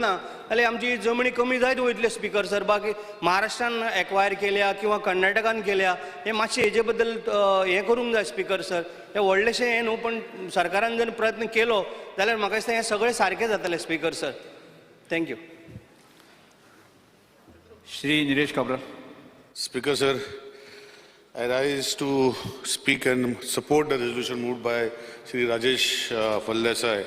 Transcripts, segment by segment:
ना जाल्यार आमची जमनी कमी जायत वयतल्यो स्पीकर सर. बाकी महाराष्ट्रान एक्वायर केल्या किंवा कर्नाटकान केल्या, हे मातशें हेजे बद्दल हें करूंक जाय स्पीकर सर. हें व्हडलेशें हें न्हू, पण सरकारान जर प्रयत्न केलो जाल्यार म्हाका दिसता हें सगळें सारकें जातलें speaker sir. Thank you. Shri Nilesh Cabral. Speaker sir, I rise to speak and support the resolution moved by Shri Rajesh Faldesai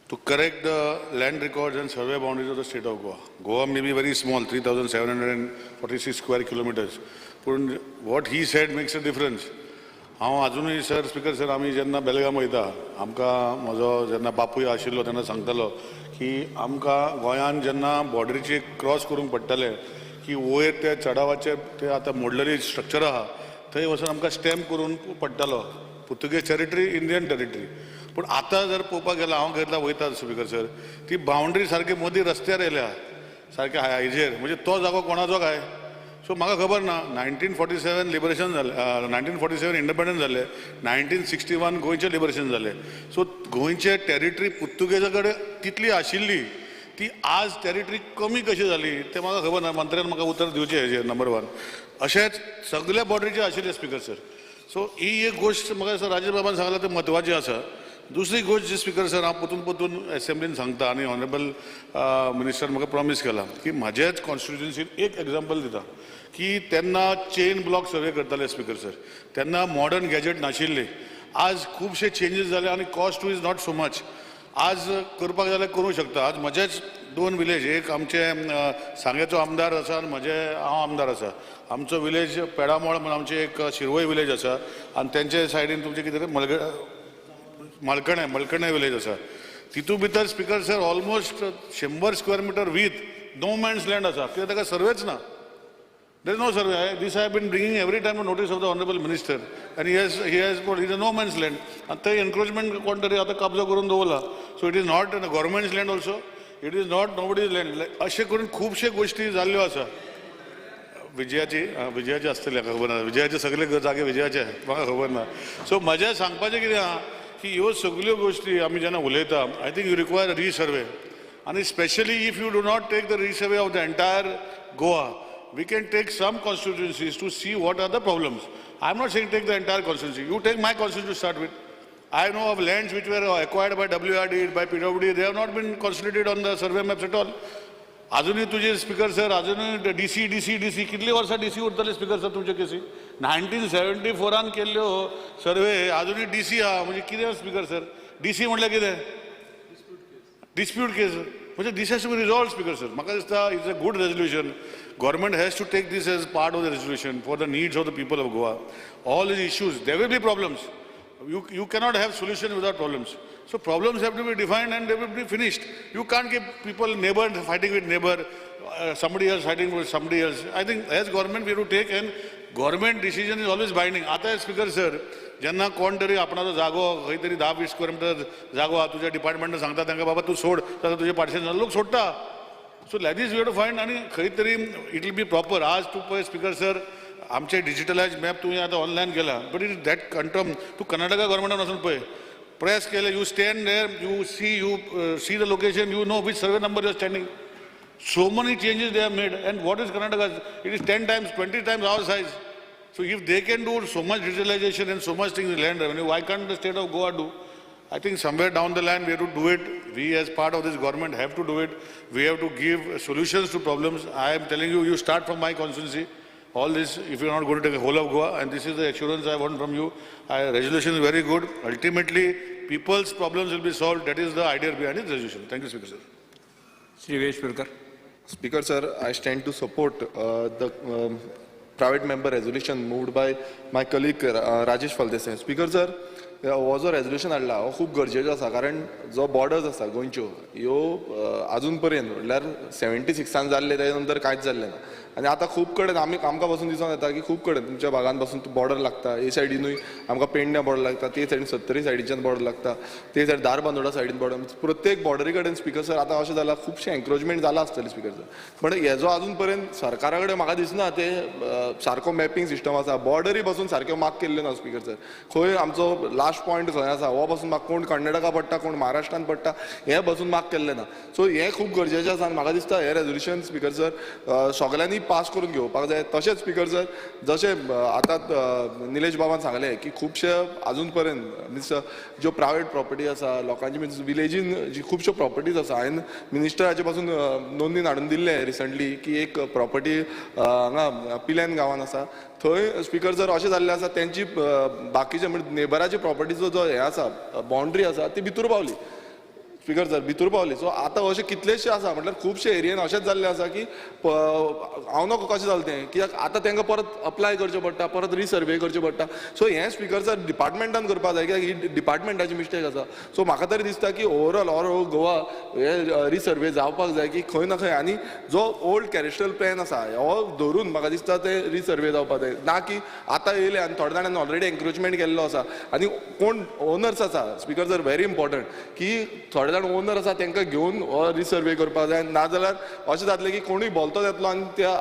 to correct the land records and survey boundaries of the state of Goa. Goa may be very small, 3,746 square kilometers. But what he said makes a difference. हांव आजुनूय sir, speaker sir, आमी जेन्ना बेलगाम वयता, आमकां म्हजो जेन्ना बापूय आशिल्लो तेन्ना सांगतालो की आमकां गोंयान जेन्ना बॉर्डरीचे क्रॉस करूंक पडटालें की वयर त्या चडावाचे ते आतां मोडलेली स्ट्रक्चर आहा थंय वचून आमकां स्टॅम्प करून पडटालो, पुर्तुगेज टेरिटरी, इंडियन टेरिटरी. पूण आतां जर पळोवपाक गेल्यार हांव घेतला वयता स्पीकर सर, ती बाउंड्री सारकी मदीं रस्त्यार येयल्या सारके हायजेर, म्हणजे तो जागो कोणाचो काय? सो म्हाका खबर ना. 1947 लिबरेशन जालें, 1947 इंडिपेंडन्स जालें, 1961 गोंयचें लिबरेशन जालें. सो गोंयचे टेरिटरी पुर्तुगेजा कडेन तितली आशिल्ली, ती आज टेरिटरी कमी कशी जाली तें म्हाका खबर ना. मंत्र्यान म्हाका उतर दिवचें हेजेर, नंबर वन. अशेंच सगल्या बॉर्डरीचेर आशिल्लें स्पीकर सर. सो ही एक गोश्ट म्हाका दिसता राजेश बाबान सांगला तें म्हत्वाची आसा. दुसरी गोश्ट जी स्पीकर सर हांव परतून परतून एसेंब्लीन सांगता आनी ऑनरेबल मिनिस्टर म्हाका प्रॉमीस केला की म्हाजेच कॉन्स्टिट्युएन्सीन एक एग्जाम्पल दिता की तेन्ना चेन ब्लॉक सर्वे करताले स्पीकर सर, तेन्ना मॉडर्न गॅजेट नाशिल्ले. आज खुबशे चेंजीस जाले आनी cost is not so much. आज करपाक जाल्यार करूंक शकता. आज म्हजेच दोन विलेज, एक आमचे सांगेचो आमदार आसा आनी म्हजे हांव आमदार आसा. आमचो विलेज पेडामोळ म्हूण आमचें एक शिरवय विलेज आसा आनी तेंचे सायडीन तुमचें कितें मळकणें, मळकणें विलेज आसा. तितू भितर speaker sir almost 100 square meter with no man's land आसा, कित्याक ताका सर्वेच ना. There is no survey. This I have been bringing every time a notice of the Honorable Minister, and he has put it is a no man's land. आनी थंय encroachment कोण तरी आतां कब्जो करून दवरला. So it is not government's land also, it is not nobody's land. अशें करून खुबशे गोश्टी जाल्ल्यो आसा. विजयाची, विजयाची आसतली, म्हाका खबर ना. विजयाचे सगळे जागे विजयाचे, म्हाका खबर ना. सो म्हजें सांगपाचें कितें आहा की ह्यो सगल्यो गोश्टी आमी जेन्ना उलयता, I think you require resurvey, आनी specially if you do not take the resurvey of the entire Goa, we can take some constituencies to see what are the problems. I'm not saying take the entire constituency. You take my constituency to start with. I know of lands which were acquired by WRD, by PWD, they have not been consolidated on the survey maps at all. अजूनही तुजे speaker sir, अजूनही DC DC DC, कितली वर्सां DC उरतले speaker sir तुमचे केसी? 1974 केल्ल्यो survey अजूनही डीसी आहा, म्हणजे कितें स्पीकर सर? डीसी म्हटल्यार कितें? डिस्प्यूट केस. म्हणजे this has to be resolved, Speaker sir. म्हाका दिसता it's a good resolution. Government has to take this as part of the resolution for the needs of the people of Goa. All these issues, there will be problems. You cannot have solution without problems. So problems have to be defined and they will be finished. You can't keep people neighbor fighting with neighbor, somebody else fighting with somebody else. I think as government we have to take, and government decision is always binding. आता speaker sir, जेन्ना कोण तरी आपणाचो जागो खंय तरी 10-20 square metre जागो आहा, तुज्या डिपार्टमेंटान सांगता तांकां, बाबा तूं सोड, जाल्यार तुजें पार्टिशन, लोक सोडटा. So like this we to find आनी खंय तरी it will be proper. आज तूं पळय स्पीकर सर, आमचे डिजिटलायज मॅप तुवें आतां ऑनलायन केला, बट it that कंटम तूं कर्नाटका गव्हर्मेंटान वचून पळय, प्रेस केलें, you stand there, you see the location, you know which survey number you standing. So many changes they have made. And what is Karnataka? It is 10 times, 20 times our size. So if they can do so much digitalization and so much things in land revenue, why can't the state of Goa do? I think somewhere down the line we have to do it. We as part of this government have to do it. We have to give solutions to problems. I am telling you, you start from my constituency. All this, if you are not going to take a whole of Goa, and this is the assurance I want from you. Resolution is very good. Ultimately, people's problems will be solved. That is the idea behind this resolution. Thank you, Speaker sir. Shri Vesh Parkar. Speaker sir, I stand to support the private member resolution moved by my colleague Rajesh Phaldesai. Speaker sir, हो जो resolution हाडला हो खूब गरजेचो आसा, कारण जो borders आसा गोंयच्यो ह्यो आजून पर्यंत म्हणल्यार 76 जाल्ले, तेजे नंतर कांयच जाल्लें ना. आनी आतां खूब कडेन आमी आमकां पासून दिसून येता की खूब कडेन तुमच्या भागान पासून बॉर्डर लागता. हे सायडीनूय आमकां पेडण्या बॉर्डर लागता, ते सायडीन सत्तरी सायडीच्यान बॉर्डर लागता, ते सायड धारबांदोडा सायडीन बॉर्डर, प्रत्येक बॉर्डरी कडेन स्पीकर सर आतां अशें जालां खुबशें एन्क्रोचमेंट जालां आसतलें स्पीकर सर. पण हेजो आजून पर्यंत सरकारा कडेन म्हाका दिसना ते सारको मॅपिंग सिस्टम आसा. बॉर्डरी पासून सारक्यो मार्क केल्ल्यो ना स्पीकर सर. खंय आमचो लास्ट लास्ट पॉयंट खंय आसा हो पासून मार्क, कोण कर्नाटका पडटा कोण महाराष्ट्रान पडटा हें पासून मार्क केल्लें ना. सो हें खूब गरजेचें आसा आनी म्हाका दिसता हें रेजोल्युशन स्पीकर सर सगल्यांनी पास करून घेवपाक जाय. तशेंच स्पीकर सर जशें आतां निलेश बाबान सांगलें की खुबशे अजून पर्यंत मिन्स ज्यो प्रायवेट प्रॉपर्टी आसा लोकांची, मिन्स विलेजीन जी खुबश्यो प्रॉपर्टीज आसा, हांवें मिनिस्टराचे पासून नोंदीन हाडून दिल्लें रिसंटली की एक प्रॉपर्टी हांगा पिल्यान गांवान आसा, थंय स्पीकर सर अशें जाल्लें आसा तेंची बाकीचे म्हणजे नेबराची प्रॉपर्टीचो जो हें आसा बाउंड्री आसा ती भितूर पावली स्पीकर सर, भितूर पावली. सो आतां अशें कितलेशे आसा म्हटल्यार खुबशे एरियेन अशेंच जाल्लें आसा की हांव नको कशें जालें तें, कित्याक आतां तांकां परत अप्लाय करचें पडटा, परत रिसर्वे करचें पडटा. सो हें स्पीकर सर डिपार्टमेंटान करपाक जाय, कित्याक ही डिपार्टमेंटाची मिस्टेक आसा. सो म्हाका तरी दिसता की ओवरऑल ऑल ओवर गोवा हे रिसर्वे जावपाक जाय की खंय ना खंय, आनी जो ओल्ड कॅरेस्ट्रल प्लॅन आसा हो धरून म्हाका दिसता ते रिसर्वे जावपाक जाय, ना की आतां येयले आनी थोड्या जाणांनी ऑलरेडी एन्क्रोचमेंट केल्लो आसा आनी कोण ओनर्स आसा स्पीकर सर व्हेरी इम्पॉर्टंट की थोडे जाण ओनर आसा तांकां घेवन हो रिसर्वे करपाक जाय, नाजाल्यार अशें जातलें की कोणूय बोलतो येतलो आनी त्या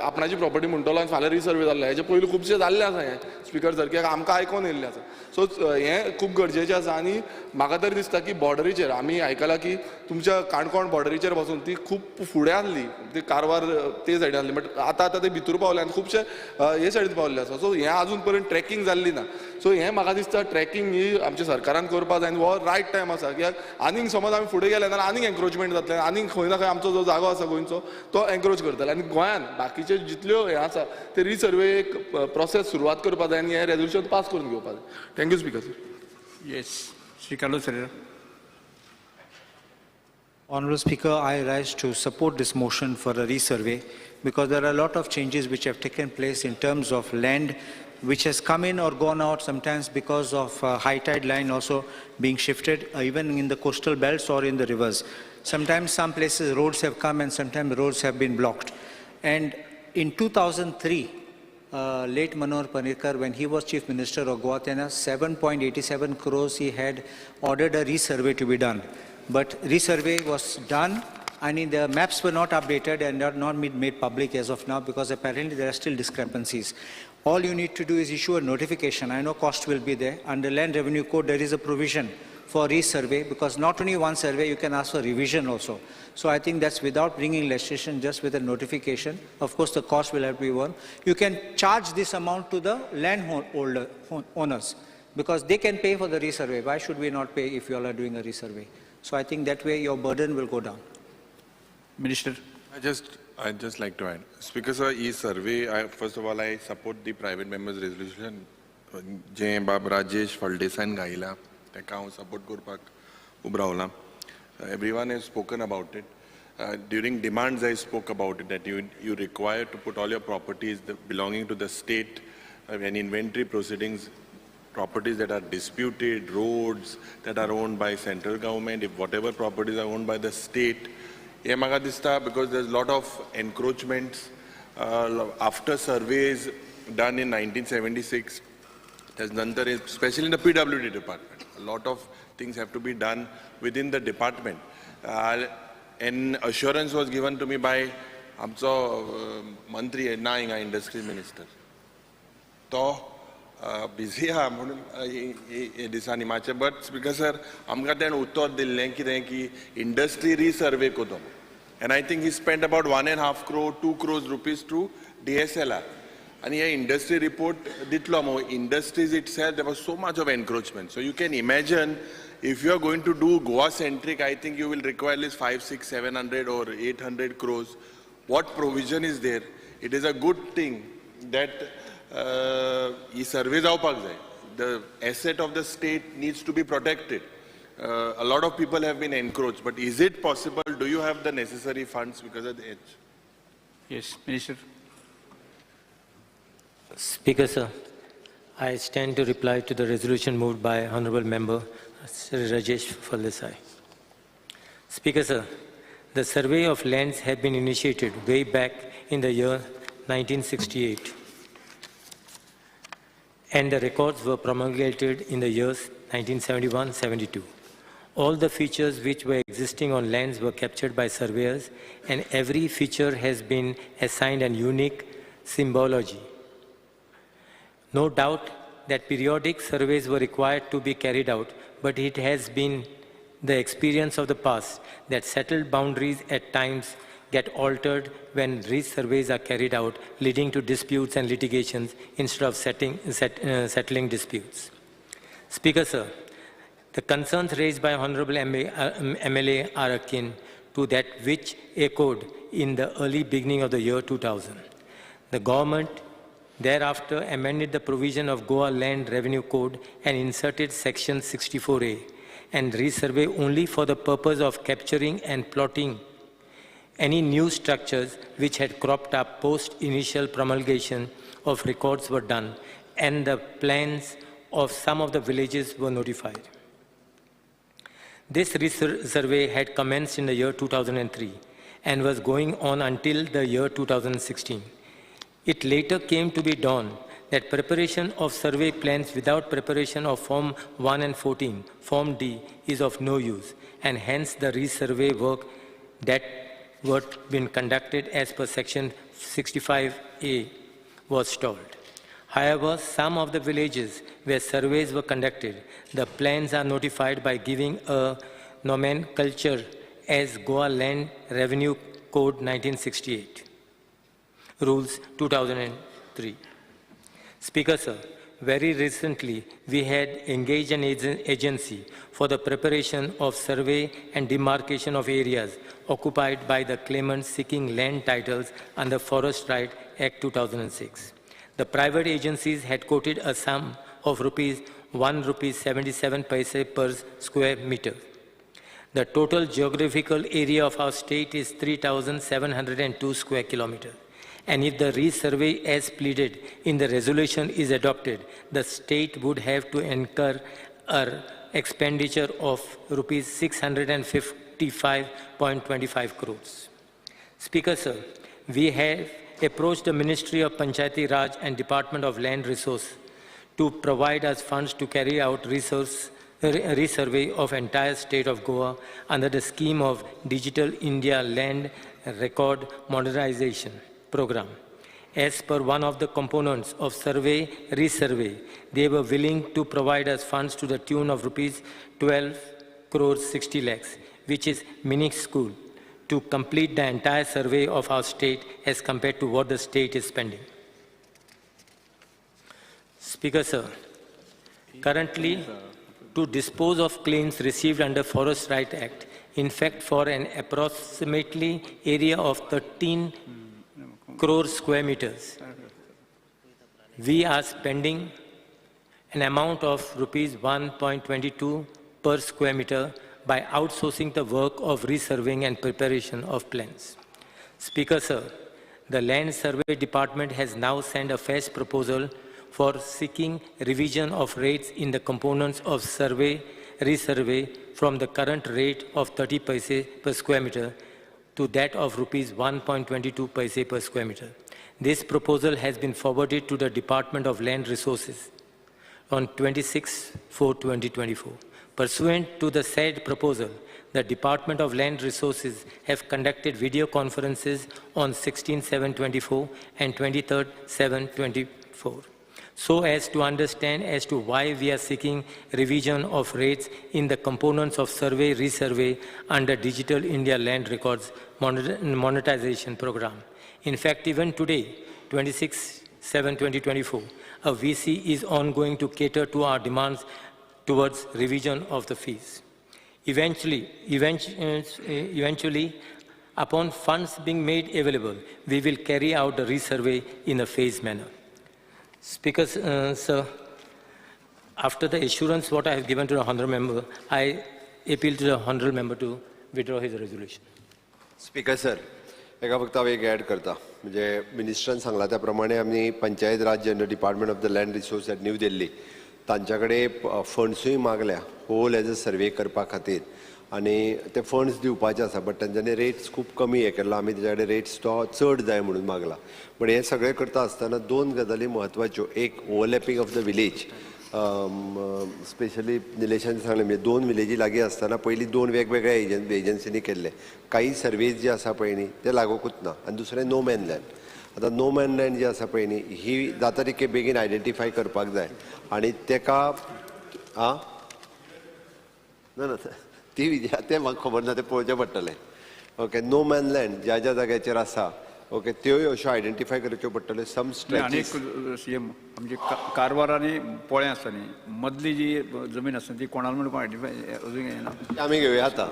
आपणाची प्रॉपर्टी म्हणटलो आनी फाल्यां रिसर्वे जाल्लो. हेजे पयलीं खुबशें जाल्लें आसा हें स्पीकर सर, कित्याक आमकां आयकोन येयल्लें आसा. सो हें खूब गरजेचें आसा आनी म्हाका तरी दिसता की बॉर्डरीचेर आमी आयकलां की तुमच्या काणकोण बॉर्डरीचेर पासून ती खूब फुडें आसली, ती कारवार ते सायडीन आसली, बट आतां आतां ते भितूर पावले आनी खुबशे हे सायडीन पावल्ले आसा. सो हें आजून पर्यंत ट्रॅकिंग जाल्ली ना. सो हें म्हाका दिसता ट्रॅकिंग ही आमच्या सरकारान करपाक जाय आनी हो रायट टायम आसा, कित्याक आनीक समज आमी फुडें गेले जाल्यार आनीक एन्क्रोचमेंट जातलें, आनीक खंय ना खंय आमचो जो जागो आसा गोंयचो तो एन्क्रोच करतले आनी गोंयान बाकीचे जितल्यो हें आसा ते रिसर्वे एक प्रोसेस सुरवात करपाक जाय आनी हें रेजोल्युशन पास करून घेवपाक जाय. Thank you speaker sir. Yes, Shri Carlos Ferreira. Honorable Speaker, I rise to support this motion for a resurvey because there are a lot of changes which have taken place in terms of land which has come in or gone out, sometimes because of high tide line also being shifted, even in the coastal belts or in the rivers. Sometimes some places roads have come and sometimes roads have been blocked. And in 2003, late Manohar Parrikar, when he was Chief Minister of Goa, 7.87 crores he had ordered a resurvey to be done. But resurvey was done, and the maps were not updated and are not made public as of now because apparently there are still discrepancies. All you need to do is issue a notification. I know cost will be there. Under Land Revenue Code, there is a provision for resurvey because not only one survey, you can ask for revision also. So I think that's without bringing legislation, just with a notification. Of course, the cost will have to be borne. You can charge this amount to the landholder owners because they can pay for the resurvey. Why should we not pay if you all are doing a resurvey? So I think that way your burden will go down. Minister. I'd just like to add. Speaker sir, e survey, first of all, I support the private members resolution. J. Bab Rajesh Phaldesai Gaila, teka हांव support करपाक उबो रावला. Everyone has spoken about it. During demands, I spoke about it, that you require to put all your properties belonging to the state and inventory proceedings, properties that are disputed, roads that are owned by central government, if whatever properties are owned by the state. हे म्हाका दिसता because there's a lot of encroachments after surveys done in 1976, there's नंतर especially in the PWD department, a lot of things have to be done within the department. An assurance was given to me by आमचो मंत्री ना हिंगा industry minister, तो busy आहा म्हणून हे दिसांनी मातशें, बट स्पीकर सर आमकां तेणें उतर दिल्लें कितें की इंडस्ट्री रिसर्वे करतो, and I think he spend about 1.5 crore 2 crores rupees to DSLR आनी हे इंडस्ट्री रिपोर्ट दितलो मो industries itself there was so much of encroachment. So you can imagine if you are going to do Goa centric, I think you will require at least 5, 6, 700 or 800 crores. What provision is there? It is a good thing that he survey जावपाक जाय. The asset of the state needs to be protected. A lot of people have been encroached, but is it possible? Do you have the necessary funds because of the edge? Yes, Minister. Speaker, sir, I stand to reply to the resolution moved by Honorable Member Sri Rajesh Phaldesai. Speaker, sir, the survey of lands had been initiated way back in the year 1968, and the records were promulgated in the years 1971-72. All the features which were existing on lands were captured by surveyors, and every feature has been assigned a unique symbology. No doubt, that periodic surveys were required to be carried out, but it has been the experience of the past that settled boundaries at times get altered when resurveys are carried out, leading to disputes and litigations instead of settling disputes. Speaker, sir, the concerns raised by Honorable MLA are akin to that which echoed in the early beginning of the year 2000. The government thereafter amended the provision of Goa Land Revenue Code and inserted Section 64A and resurvey only for the purpose of capturing and plotting any new structures which had cropped up post initial promulgation of records were done, and the plans of some of the villages were notified. This resurvey had commenced in the year 2003 and was going on until the year 2016. It later came to be dawned that preparation of survey plans without preparation of Form 1 and 14, Form D, is of no use, and hence the resurvey work that were been conducted as per Section 65A was stalled. However, some of the villages where surveys were conducted, the plans are notified by giving a nomenclature as Goa Land Revenue Code 1968, Rules 2003. Speaker, sir, very recently we had engaged an agency for the preparation of survey and demarcation of areas occupied by the claimants seeking land titles under Forest Right Act 2006. The private agencies had quoted a sum of rupees ₹1.77 per square meter. The total geographical area of our state is 3,702 square kilometers. And if the resurvey as pleaded in the resolution is adopted, the state would have to incur an expenditure of rupees 655.25 crores. Speaker, sir, we have approached the Ministry of Panchayati Raj and Department of Land Resource to provide us funds to carry out resurvey of entire state of Goa under the scheme of Digital India Land Record Modernization Program. As per one of the components of survey resurvey, they were willing to provide us funds to the tune of rupees 12 crores 60 lakhs, which is minuscule, to complete the entire survey of our state as compared to what the state is spending. Speaker, sir, currently to dispose of claims received under Forest Right Act, in fact for an approximately area of 13 crore square meters, we are spending an amount of rupees 1.22 per square meter by outsourcing the work of resurveying and preparation of plans. Speaker, sir, the Land Survey Department has now sent a fresh proposal for seeking revision of rates in the components of survey resurvey from the current rate of 30 paise per square meter to that of rupees 1.22 paise per square meter. This proposal has been forwarded to the Department of Land Resources on 26/4/2024. Pursuant to the said proposal, the Department of Land Resources have conducted video conferences on 16/7/24 and 23/7/24, so as to understand as to why we are seeking revision of rates in the components of survey resurvey under Digital India Land Records Monetization Program. In fact, even today, 26/7/2024, a VC is ongoing to cater to our demands towards revision of the fees. Eventually, upon funds being made available, we will carry out the resurvey in a phased manner. Speaker, sir, after the assurance what I have given to the Honourable Member, I appeal to the Honourable Member to withdraw his resolution. Speaker, sir, एका फक्त हांव एक Adv करता, म्हणजे मिनिस्टरान सांगला त्या प्रमाणे आमी Panchayat Raj and department of the land resource at New Delhi तांच्या कडेन फंड्सूय मागल्या होल एज अ सर्वे करपा खातीर, आनी ते फंड्स दिवपाचे आसा, बट तांच्यांनी रेट्स खूब कमी हे केला, आमी तेच्या कडेन रेट्स तो चड जाय म्हणून मागला. बट हे सगळें करता आसतना दोन गजाली म्हत्वाच्यो, एक overlapping of the village, specially निलेशान सांगलें, म्हणजे दोन विलेजी लागीं आसतना पयलीं दोन वेगवेगळ्या एजन्सीनी केल्ले काही सर्वेज जे आसा पळय न्ही ते लागोकूच ना, आनी दुसरें नो मॅन लँड. आतां नो मॅन लँड जी आसा पळय न्ही ही जाता तितके बेगीन आयडेंटिफाय करपाक जाय आनी तेका आं ना ना ती तें म्हाका खबर ना, तें पळोवचें पडटलें. ओके, नो मॅन लँड ज्या ज्या जाग्याचेर आसा ओके त्योय अश्यो आयडेंटिफाय करच्यो पडटल्यो सम स्ट्रेचीस. सीएम आमचे कारवार आनी पोळें आसता न्ही, मदली जी जमीन आसता ती कोणाला म्हणून आयडेंटिफाय अजून येना, आमी घेवया आतां.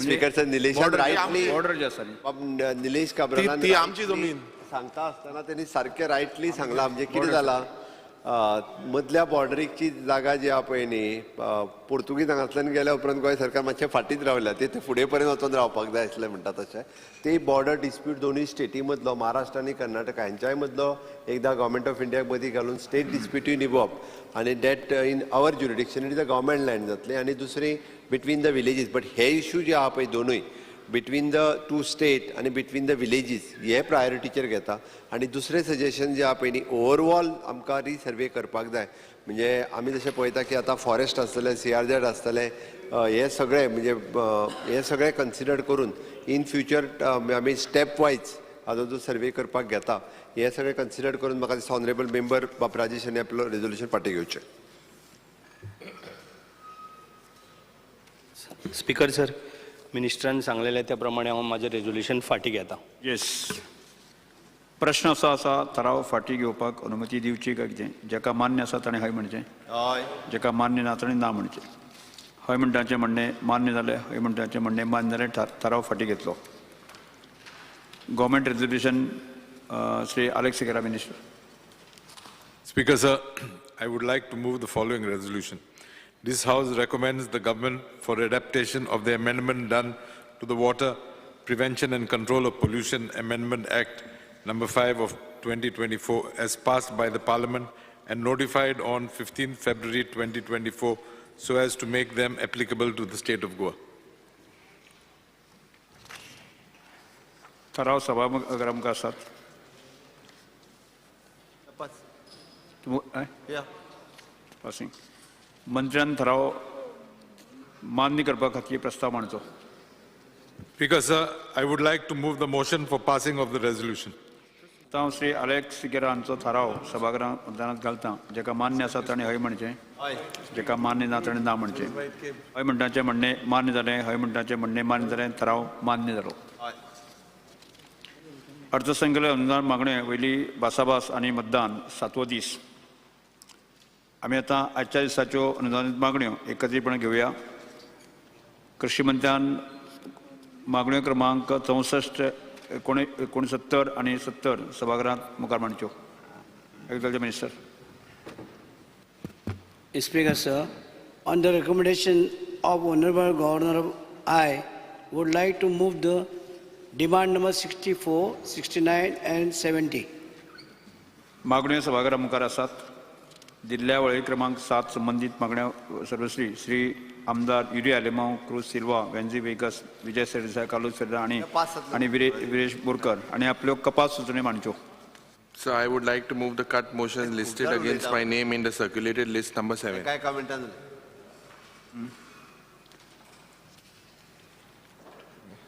स्पीकर सर, निलेशान रायटली बॉर्डर जे आसा न्ही निलेश काब्रालान ती आमची जमीन सांगता आसतना तेणी सारकें रायटली सांगलां. म्हणजे कितें जालां, मदल्या बॉर्डरीची जागा जी आहा पळय न्ही पोर्तुगीज हांगांतल्यान गेल्या उपरांत गोंय सरकार मातशें फाटींच रावल्या, ते फुडें पर्यंत वचून रावपाक जाय आसलें म्हणटा तशें. ते बॉर्डर डिस्प्यूट दोनूय स्टेटी मदलो, महाराष्ट्र आनी कर्नाटका हांच्याय मदलो एकदां गव्हर्मेंट ऑफ इंडियाक मदीं घालून स्टेट डिस्प्युटूय निभोवप आनी that in our jurisdiction it is a government land जातली. आनी दुसरी बिटवीन the villages, but हे इशू जे आहा पळय दोनूय बिटवीन the two state आनी बिटवीन the villages हे प्रायोरिटीचेर घेता. आनी दुसरें सजेशन जें आहा पळय न्ही ओवरऑल आमकां रिसर्वे करपाक जाय. म्हणजे आमी जशें पळयता की आतां फॉरेस्ट आसतलें, CRZ आसतलें, हे सगळें म्हणजे हे सगळें कन्सिडर करून इन फ्युचर आमी स्टेप वायज आतां जो सर्वे करपाक घेता हे सगळें कन्सिडर करून म्हाका दिसता ऑनरेबल मेंबर बाब राजेश हांणी आपलो रेजोल्युशन फाटीं घेवचें. स्पीकर सर, मिनिस्टरान सांगलेलें त्या प्रमाणे हांव म्हाजें रेजोल्युशन फाटीं घेता. येस, प्रश्न असो आसा, थाराव फाटीं घेवपाक अनुमती दिवची काय कितें? जाका मान्य आसा ताणें हय म्हणचें, हय, जाका मान्य ना ताणें ना म्हणचें. हय म्हणटाचें म्हणणें मान्य जालें, हय म्हणटाचें म्हणणें मान्य जालें, थाराव फाटीं घेतलो. Government resolution, Shri Alex Sequeira minister. Speaker sir, I would like to move the following resolution. This House recommends the government for adaptation of the amendment done to the Water Prevention and Control of Pollution Amendment Act number 5 of 2024 as passed by the Parliament and notified on 15 February 2024 so as to make them applicable to the state of Goa. थाराव सभागृह मुखार आसात. Passing. मंत्र्यान थाराव मान्य करपा खातीर प्रस्ताव मांडचो. Speaker sir, I would like to move the motion for passing of the resolution. हांव श्री आलेक्स सिकेरा हांचो थाराव सभागृहांत मतदानांत घालता. जाका मान्य आसा ताणें हय म्हणचें, जाका मान्य ना ताणें ना म्हणचें. हय म्हणटाचें म्हणणें मान्य जालें, हय म्हणटाचें म्हणणें मान्य जालें, थाराव मान्य जालो. अर्थसंकल्प अनुदान मागणे वयली भासाभास आनी मतदान सातवो दीस. आमी आतां आजच्या दिसाच्यो अनुदानीत मागण्यो एकत्रीतपणान घेवया. कृषी मंत्र्यान मागण्यो क्रमांक 64, 69 आनी 70 सभागृहांत मुखार मांडच्यो. Agriculture minister. Speaker sir, on the recommendation of Honorable Governor, I would like to move the demand number 64, 69 and 70. मागण्यो सभागृहा मुखार आसात. दिल्ल्या वळेरी क्रमांक 7 संबंदीत मागण्या सर्वश्री श्री आमदार Yuri Alemao, cruise Silva, वेन्झी vagus, Vijay Sardesai, Carlos Ferreira आनी विरेश बोरकर आनी आपल्यो कपात सुचोवण्यो मांडच्यो. Sir, I would like to move the cut motions listed against my name in the circulated list number 7. काय कमेंटान?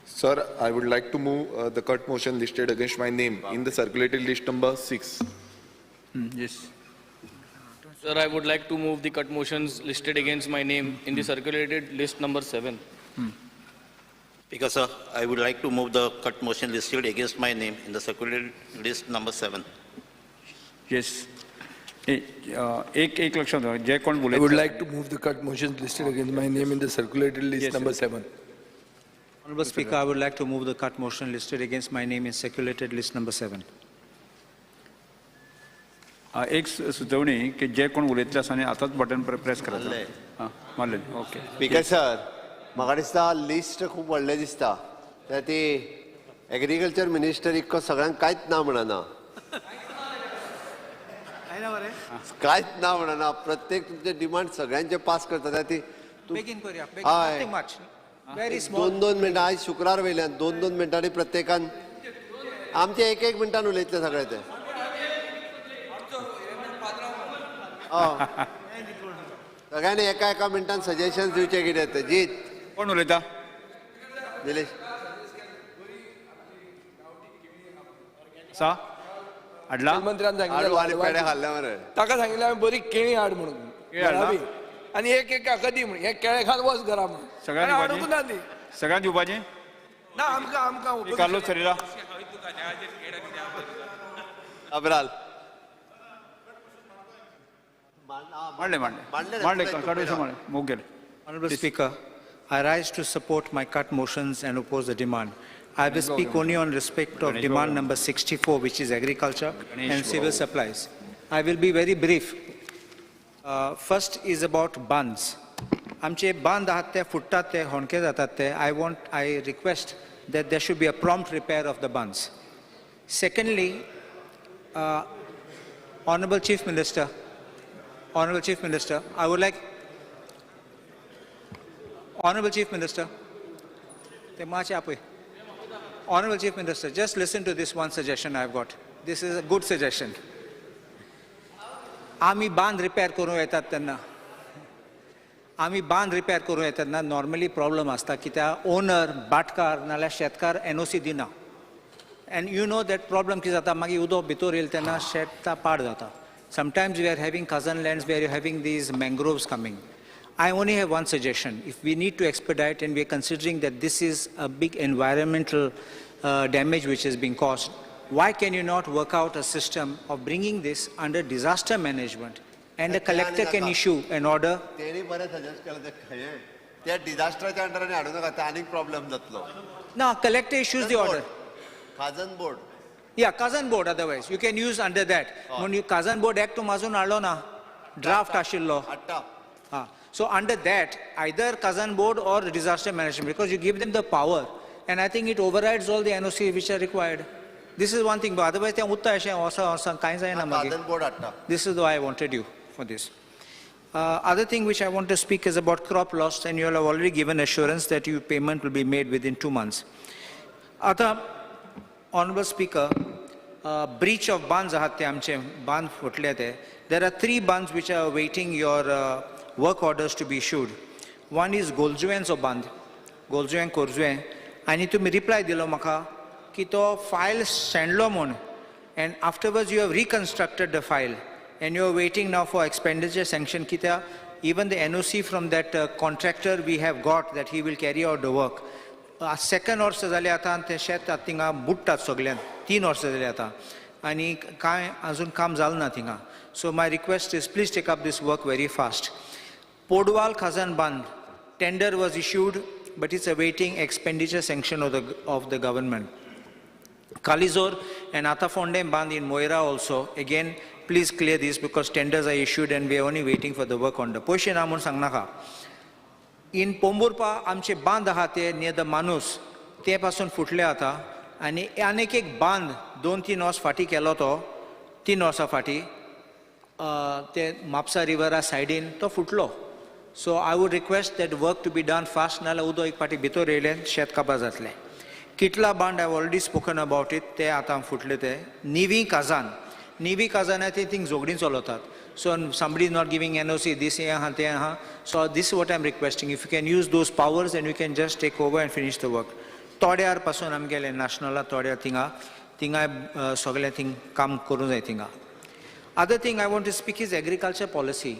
Sir, I would like to move the cut motion listed against my name in the circulated list number 6. Yes. Sir, I would like to move the cut motions listed against my name in the circulated list number 7. Speaker sir, I would like to move the cut motion listed against my name in the circulated list number 7. Yes. एक लक्षात दवर, जे कोण I would like to move the cut motions listed against my name in the circulated list number 7. Honorable Speaker, I would like to move the cut motion listed against my name in circulated list number 7. एक सुचोवणी की जे कोण उलयतले आसा आनी आतांच button press करायचं. हां, मारले. ओके. स्पीकर सर, म्हाका दिसता लिस्ट खूब व्हडलें दिसता. त्या ती एग्रीकल्चर मिनिस्टर इतको सगळ्यांक कांयच ना म्हणना, कांयच ना म्हणना. प्रत्येक तुमचे डिमांड सगळ्यांचे पास करता. ती हय, 2-2 मिनटां. आयज शुक्रार वयल्यान 2-2 मिनटांनी प्रत्येकान आमचे 1-1 मिनटान उलयतले सगळे ते. सगळ्यांनी एका एका मिनटान सजेशन दिवचे कितें ते. जीत कोण उलयता? निलेश. आसा हाडला मंत्र्यान सांगितलें ताका सांगिल्लें हांवें बरी केळी हाड म्हणून आनी एक एक काका दी म्हणून हे केळे खात वच घरा म्हणून सगळ्यांक हाडूंक ना ती सगळ्यांक दिवपाचें ना आमकां आमकां कार्लोस फेरेरा अब्राल मांडले मांडले मांडले काडून मांडले मूव केले. Honorable Speaker, I rise to support my cut motions and oppose the demand. I will speak only on respect of demand number 64, which is agriculture and civil supplies. I will be very brief. First is about bunds. आमचे बांद आहात ते फुट्टात ते होणके जातात ते I request that there should be a prompt repair of the bunds. Secondly, Honorable Chief Minister, I would like, Honorable Chief Minister, Honorable Chief Minister, just listen to this one suggestion I've got. This is a good suggestion. आमी बांद repair करूं येतात तेन्ना, आमी बांद repair करूं येतात तेन्ना नॉर्मली प्रॉब्लम आसता कित्याक ओनर भाटकार नाल्यार शेतकार NOC दिना. And you know that problem कितें जाता मागीर उदक भितर येयलें तेन्ना शेत पाड जाता. Sometimes we are having cousin lands where you having these mangroves coming. I only have one suggestion. If we need to expedite and we are considering that this is a big environmental damage which is being caused, why can you not work out a system of bringing this under disaster management and the collector can issue an order? No, collector issues the order. Khazan board. Yeah, Khazan board otherwise. You can use under that. When you Khazan board act to mazun aalo na, draft ashillo. So under that, either Khazan board or disaster management, because you give them the power, and I think it overrides all the NOC which are required. This is one thing, but otherwise, this is why I wanted you for this. Other thing which I want to speak is about crop loss, and you all have already given assurance that your payment will be made within 2 months. Other, Honorable Speaker, breach of bonds, bond there are 3 bonds which are awaiting your work orders to be issued. One is Goljuen's bond, Golzuen Korzuen. I need to reply dilo maka ki to file sendlo mun, and afterwards you have reconstructed the file and you are waiting now for expenditure sanction kita. Even the NOC from that contractor we have got that he will carry out the work. Second वर्स जाले आतां ते शेत थिंगा बुडटात सगल्यान 3 वर्सां जाली आतां आनी कांय अजून काम जालें ना थिंगा. So my request is please take up this work very fast. Podwal Khazan Band tender was issued but it's awaiting expenditure sanction of the government. Kalizor and Atafonde Band in Moira also, again please clear this because tenders are issued and we are only waiting for the work on the पयशे ना म्हूण सांगनाका. In Pomburpa आमचे बांद आहा ते near the मानूस ते पासून फुटले आतां आनी आनीक एक बांद 2-3 वर्स फाटीं केलो तो 3 वर्सां फाटीं ते म्हापसा रिवरा सायडीन तो फुटलो. So I would request that work to be done fast, नाल्यार उदक एक फाटी भितर येयलें शेत काबार जातलें. किटला बांद I already spoken about it, ते आतां फुटले ते. निवी काजान, निवी काजान ते थिंग झगडीं चलतात. So somebody is not giving NOC, this aha, te aha. So this is what I am requesting. If you can use those powers and you can just take over and finish the work. तोड्यार पासून आमगेले नॅशनला तोड्यार थिंगा थिंगा सगळें thing काम करूं जाय थिंगा. Other thing I want to speak is agriculture policy.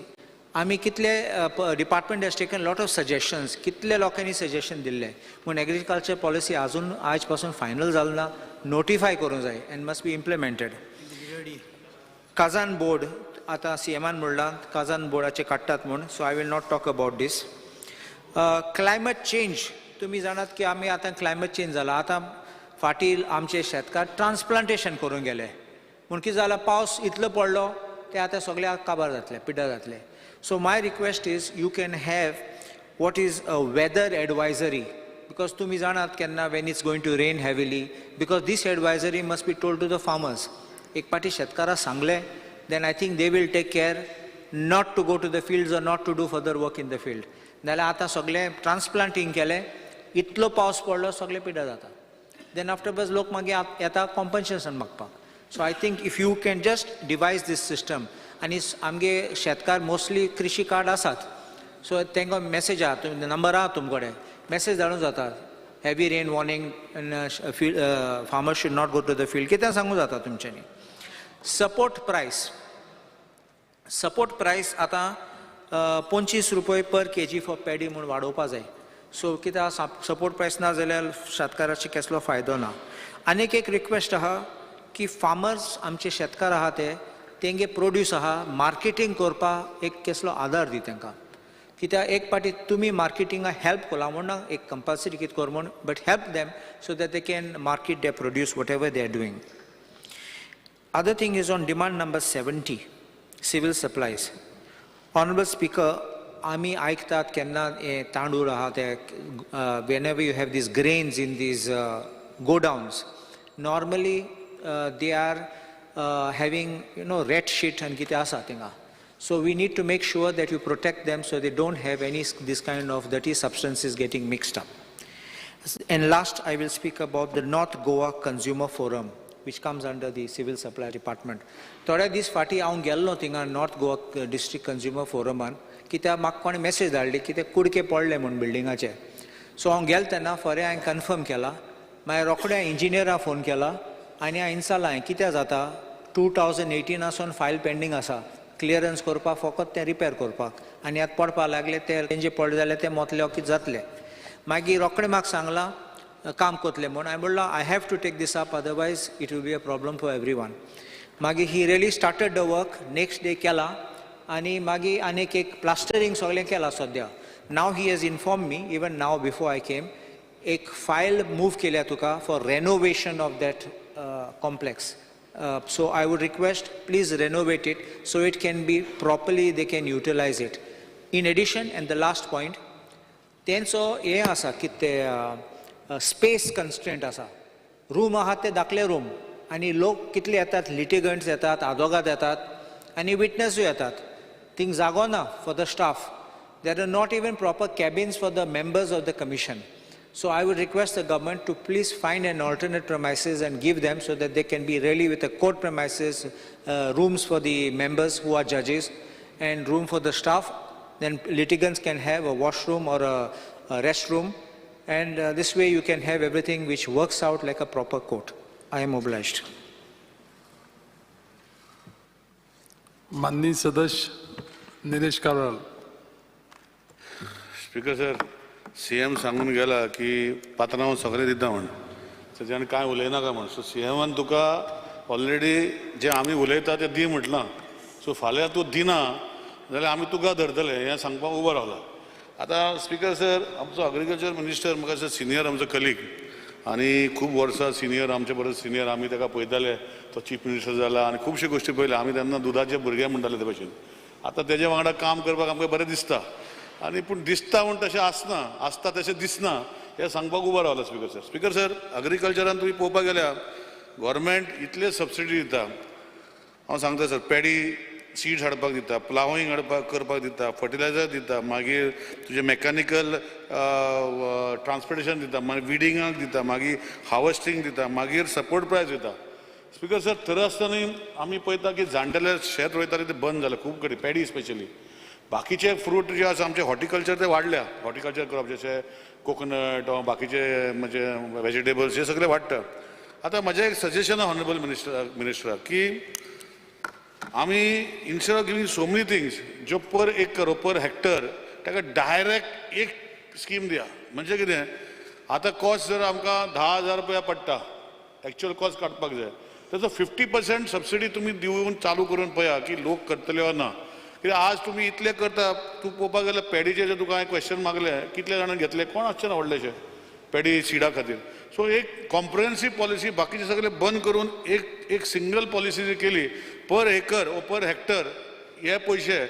आमी कितले department has taken lot of suggestions, कितले लोकांनी सजेशन दिल्ले पूण एग्रीकल्चर पॉलिसी अजून आज पासून फायनल जाल ना, नोटिफाय करूं जाय and must be implemented. Khazan board आतां सीएमान म्हणलां काजान बोर्डाचे काडटात म्हूण, so I will not talk about this. Climate change, तुमी जाणात की आमी आतां क्लायमेट चेंज जाला. आतां फाटीं आमचे शेतकार ट्रान्सप्लांटेशन करूंक गेले म्हूण कितें जालां, पावस इतलो पडलो ते आतां सगळे काबार जातले, पिड्ड्यार जातले. So my request is you can have what is a weather advisory, because तुमी जाणात केन्ना when it's going to rain heavily, because this advisory must be told to the farmers. एक पाटी शेतकाराक सांगलें then I think they will take care not to go to the fields or not to do further work in the field. नाल्यार आतां सगळें ट्रान्सप्लांटींग केलें, इतलो पावस पडलो सगळें पिड्ड्यार जाता. Then afterwards लोक मागीर येता कॉम्पन्सेशन मागपाक. So I think if you can just devise this system, आनी आमगे शेतकार मोस्टली कृषी कार्ड आसात, सो तांकां मॅसेज आहा, नंबर आहा तुमचे कडेन, मॅसेज धाडून जाता heavy rain warning, farmers should not go to the field, कितें सांगू जाता तुमच्यांनी. सपोर्ट प्रायस, सपोर्ट प्रायस आतां 25 रुपये पर केजी फॉर पॅडी म्हूण वाडोवपा जाय. सो कित्याक सपोर्ट प्रायस ना जाल्यार शेतकाराचो कसलो फायदो ना. आनीक एक रिक्वेस्ट आहा की फार्मर्स, आमचे शेतकार आहा ते तेंगे प्रोड्यूस आहा मार्केटींग करपाक एक कसलो आदार दी तांकां. कित्याक एक पाटी तुमी मार्केटिंगाक हेल्प कोला म्हूण ना एक कंपल्सरी कितें कर म्हूण, but help them so that they can market their produce whatever they are doing. Other thing is on demand number 70, civil supplies. Honourable speaker, आमी आयकतात केन्ना हे तांदूळ आहा ते, whenever you have these grains in these godowns, normally they are having, you know, rat shit आनी कितें आसा थिंगा. So we need to make sure that you protect them so they don't have any this kind of dirty substances getting mixed up. And last, I will speak about the North Goa Consumer Forum, which comes under the Civil Supply Department. थोड्या दीस फाटीं हांव गेल्लो थिंगा north Goa district consumer फोरमान, कित्याक म्हाका कोणें मॅसेज धाडली की ते कुडके पडले म्हूण बिल्डिंगाचे. सो हांव गेलो तेन्ना फरें हांवें कन्फर्म केला, मागीर रोखडें इंजिनियराक फोन केला आनी हांवें विचारलां हांवें कित्याक जाता, 2018 सावन फायल पेंडींग आसा, क्लियरन्स करपाक फकत तें रिपेर करपाक, आनी आतां पडपाक लागले ते तेंचे पडले जाल्यार ते मोतले कितें जातलें. मागीर रोखडें म्हाका सांगलां काम करतलें म्हूण. हांवें म्हणलां I have to take this up, otherwise it will be a problem for everyone. मागीर he really started the work, next day केला आनी मागीर आनीक एक प्लास्टरींग सगळें केलां सद्या. Now he has inform me even now before I came, एक फायल मूव केल्या तुका for renovation of that complex. So I would request, please renovate it so it can be properly, they can utilize it. In addition, and the last point, तेंचो हें आसा कितें ते space constraint आसा. Room आहा ते धाकले रूम आनी लोक कितले येतात, लिटिगंट्स येतात, आदोगाद येतात आनी विटनसूय येतात. थिंग जागो ना for the staff. There are not even proper cabins for the members of the commission. So I would request the government to please find an alternate premises and give them so that they can be really with the court premises, rooms for the members who are judges and room for the staff. Then litigants can have a washroom or a restroom, and this way you can have everything which works out like a proper court. I am obliged. माननीय सदस्य Nilesh Cabral. Speaker sir, CM सांगून गेला की पात्रांव सगळें दिता म्हण, ताच्यान कांय उलयनाका म्हण. सो सीएमान तुका ऑलरेडी जे आमी उलयता ते दी म्हटलां. सो फाल्यां तूं दिना जाल्यार आमी तुका धरतले हें सांगपाक उबो रावला. आतां स्पीकर सर, आमचो एग्रीकल्चर मिनिस्टर म्हाका दिसता सिनियर आमचो कलीग आनी खूब वर्सां सिनियर, आमचे परस सिनियर, आमी ताका पळयताले, तो चीफ मिनिस्टर जाला आनी खुबश्यो गोश्टी पळयल्या आमी. तेन्ना दुदाचे भुरगे म्हणटाले ते भशेन. आतां तेज्या वांगडा काम करपाक आमकां बरें दिसता, आनी पूण दिसता म्हूण तशें आसना, आसता तशें दिसना हें सांगपाक उबो रावला स्पीकर सर. स्पीकर सर, एग्रीकल्चरान तुमी पळोवपाक गेल्यार गव्हर्मेंट इतले सबसिडी दिता. हांव सांगता सर, पॅडी सीड्स हाडपाक दिता, प्लावींग हाडपाक करपाक दिता, फर्टिलायझर दिता, मागीर तुजें मॅकानिकल ट्रान्सपोर्टेशन दिता, मागीर विडिंगाक दिता, मागीर हार्वेस्टींग दिता, मागीर सपोर्ट प्रायस दिता. स्पीकर सर, थर आसतना आमी पळयता की जाणटेले शेत रोयताले ते बंद जालें खूब कडेन, पॅडी स्पेशली. बाकीचे फ्रूट जे आसा आमचे हॉर्टिकल्चर ते वाडल्या, हॉर्टिकल्चर क्रॉप जशे कोकोनट, बाकीचे म्हणजे वेजिटेबल्स हे सगळे वाडटा. आतां म्हजें एक सजेशन आहा ऑनरेबल मिनिस्टराक की आमी instead of giving so many things ज्यो पर एकर पर हेक्टर ताका डायरेक्ट एक स्कीम दिया. म्हणजे कितें, आतां कॉस्ट जर आमकां 10,000 रुपया पडटा, एक्चुअल कॉस्ट काडपाक जाय, ताचो 50% सबसिडी तुमी दिवन चालू करून पळया की लोक करतले वा ना. कित्याक आज तुमी इतलें करता, तूं पळोवपाक गेल्यार पॅडीचें जे तुका हांवें क्वेश्चन मागलें कितले जाणांनी घेतले, कोण आसचे ना व्हडलेशे पॅडी सिडा खातीर. सो एक कॉम्प्रिहेन्सीव पॉलिसी बाकीचे सगळे बंद करून एक एक सिंगल पॉलिसी जी केली पर एकर ओ पर हेक्टर हे पयशे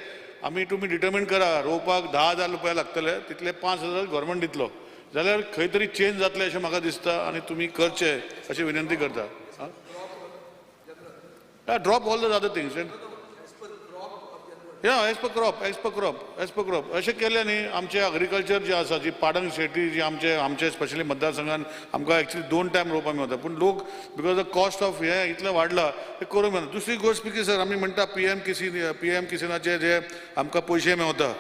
आमी तुमी डिटर्मीन करा, रोवपाक 10,000 रुपया लागतले, तितले 5,000 गव्हर्मेंट दितलो, जाल्यार खंय तरी चेंज जातलें अशें म्हाका दिसता आनी तुमी करचें अशें विनंती करता. Drop all the other things. या as per crop, as per crop, as per crop अशें केलें न्ही. आमचें एग्रीकल्चर जें आसा, जी पाडंग शेती जी आमचे आमचे स्पेशली मतदारसंघान आमकां एक्चुअली 2 टायम रोवपाक मेळटा, पूण लोक because the cost of हें इतलें वाडलां तें करूंक मेळना. दुसरी गोश्ट स्पीकर सर, आमी म्हणटा पी एम किसनाचे जे आमकां पयशे मेवता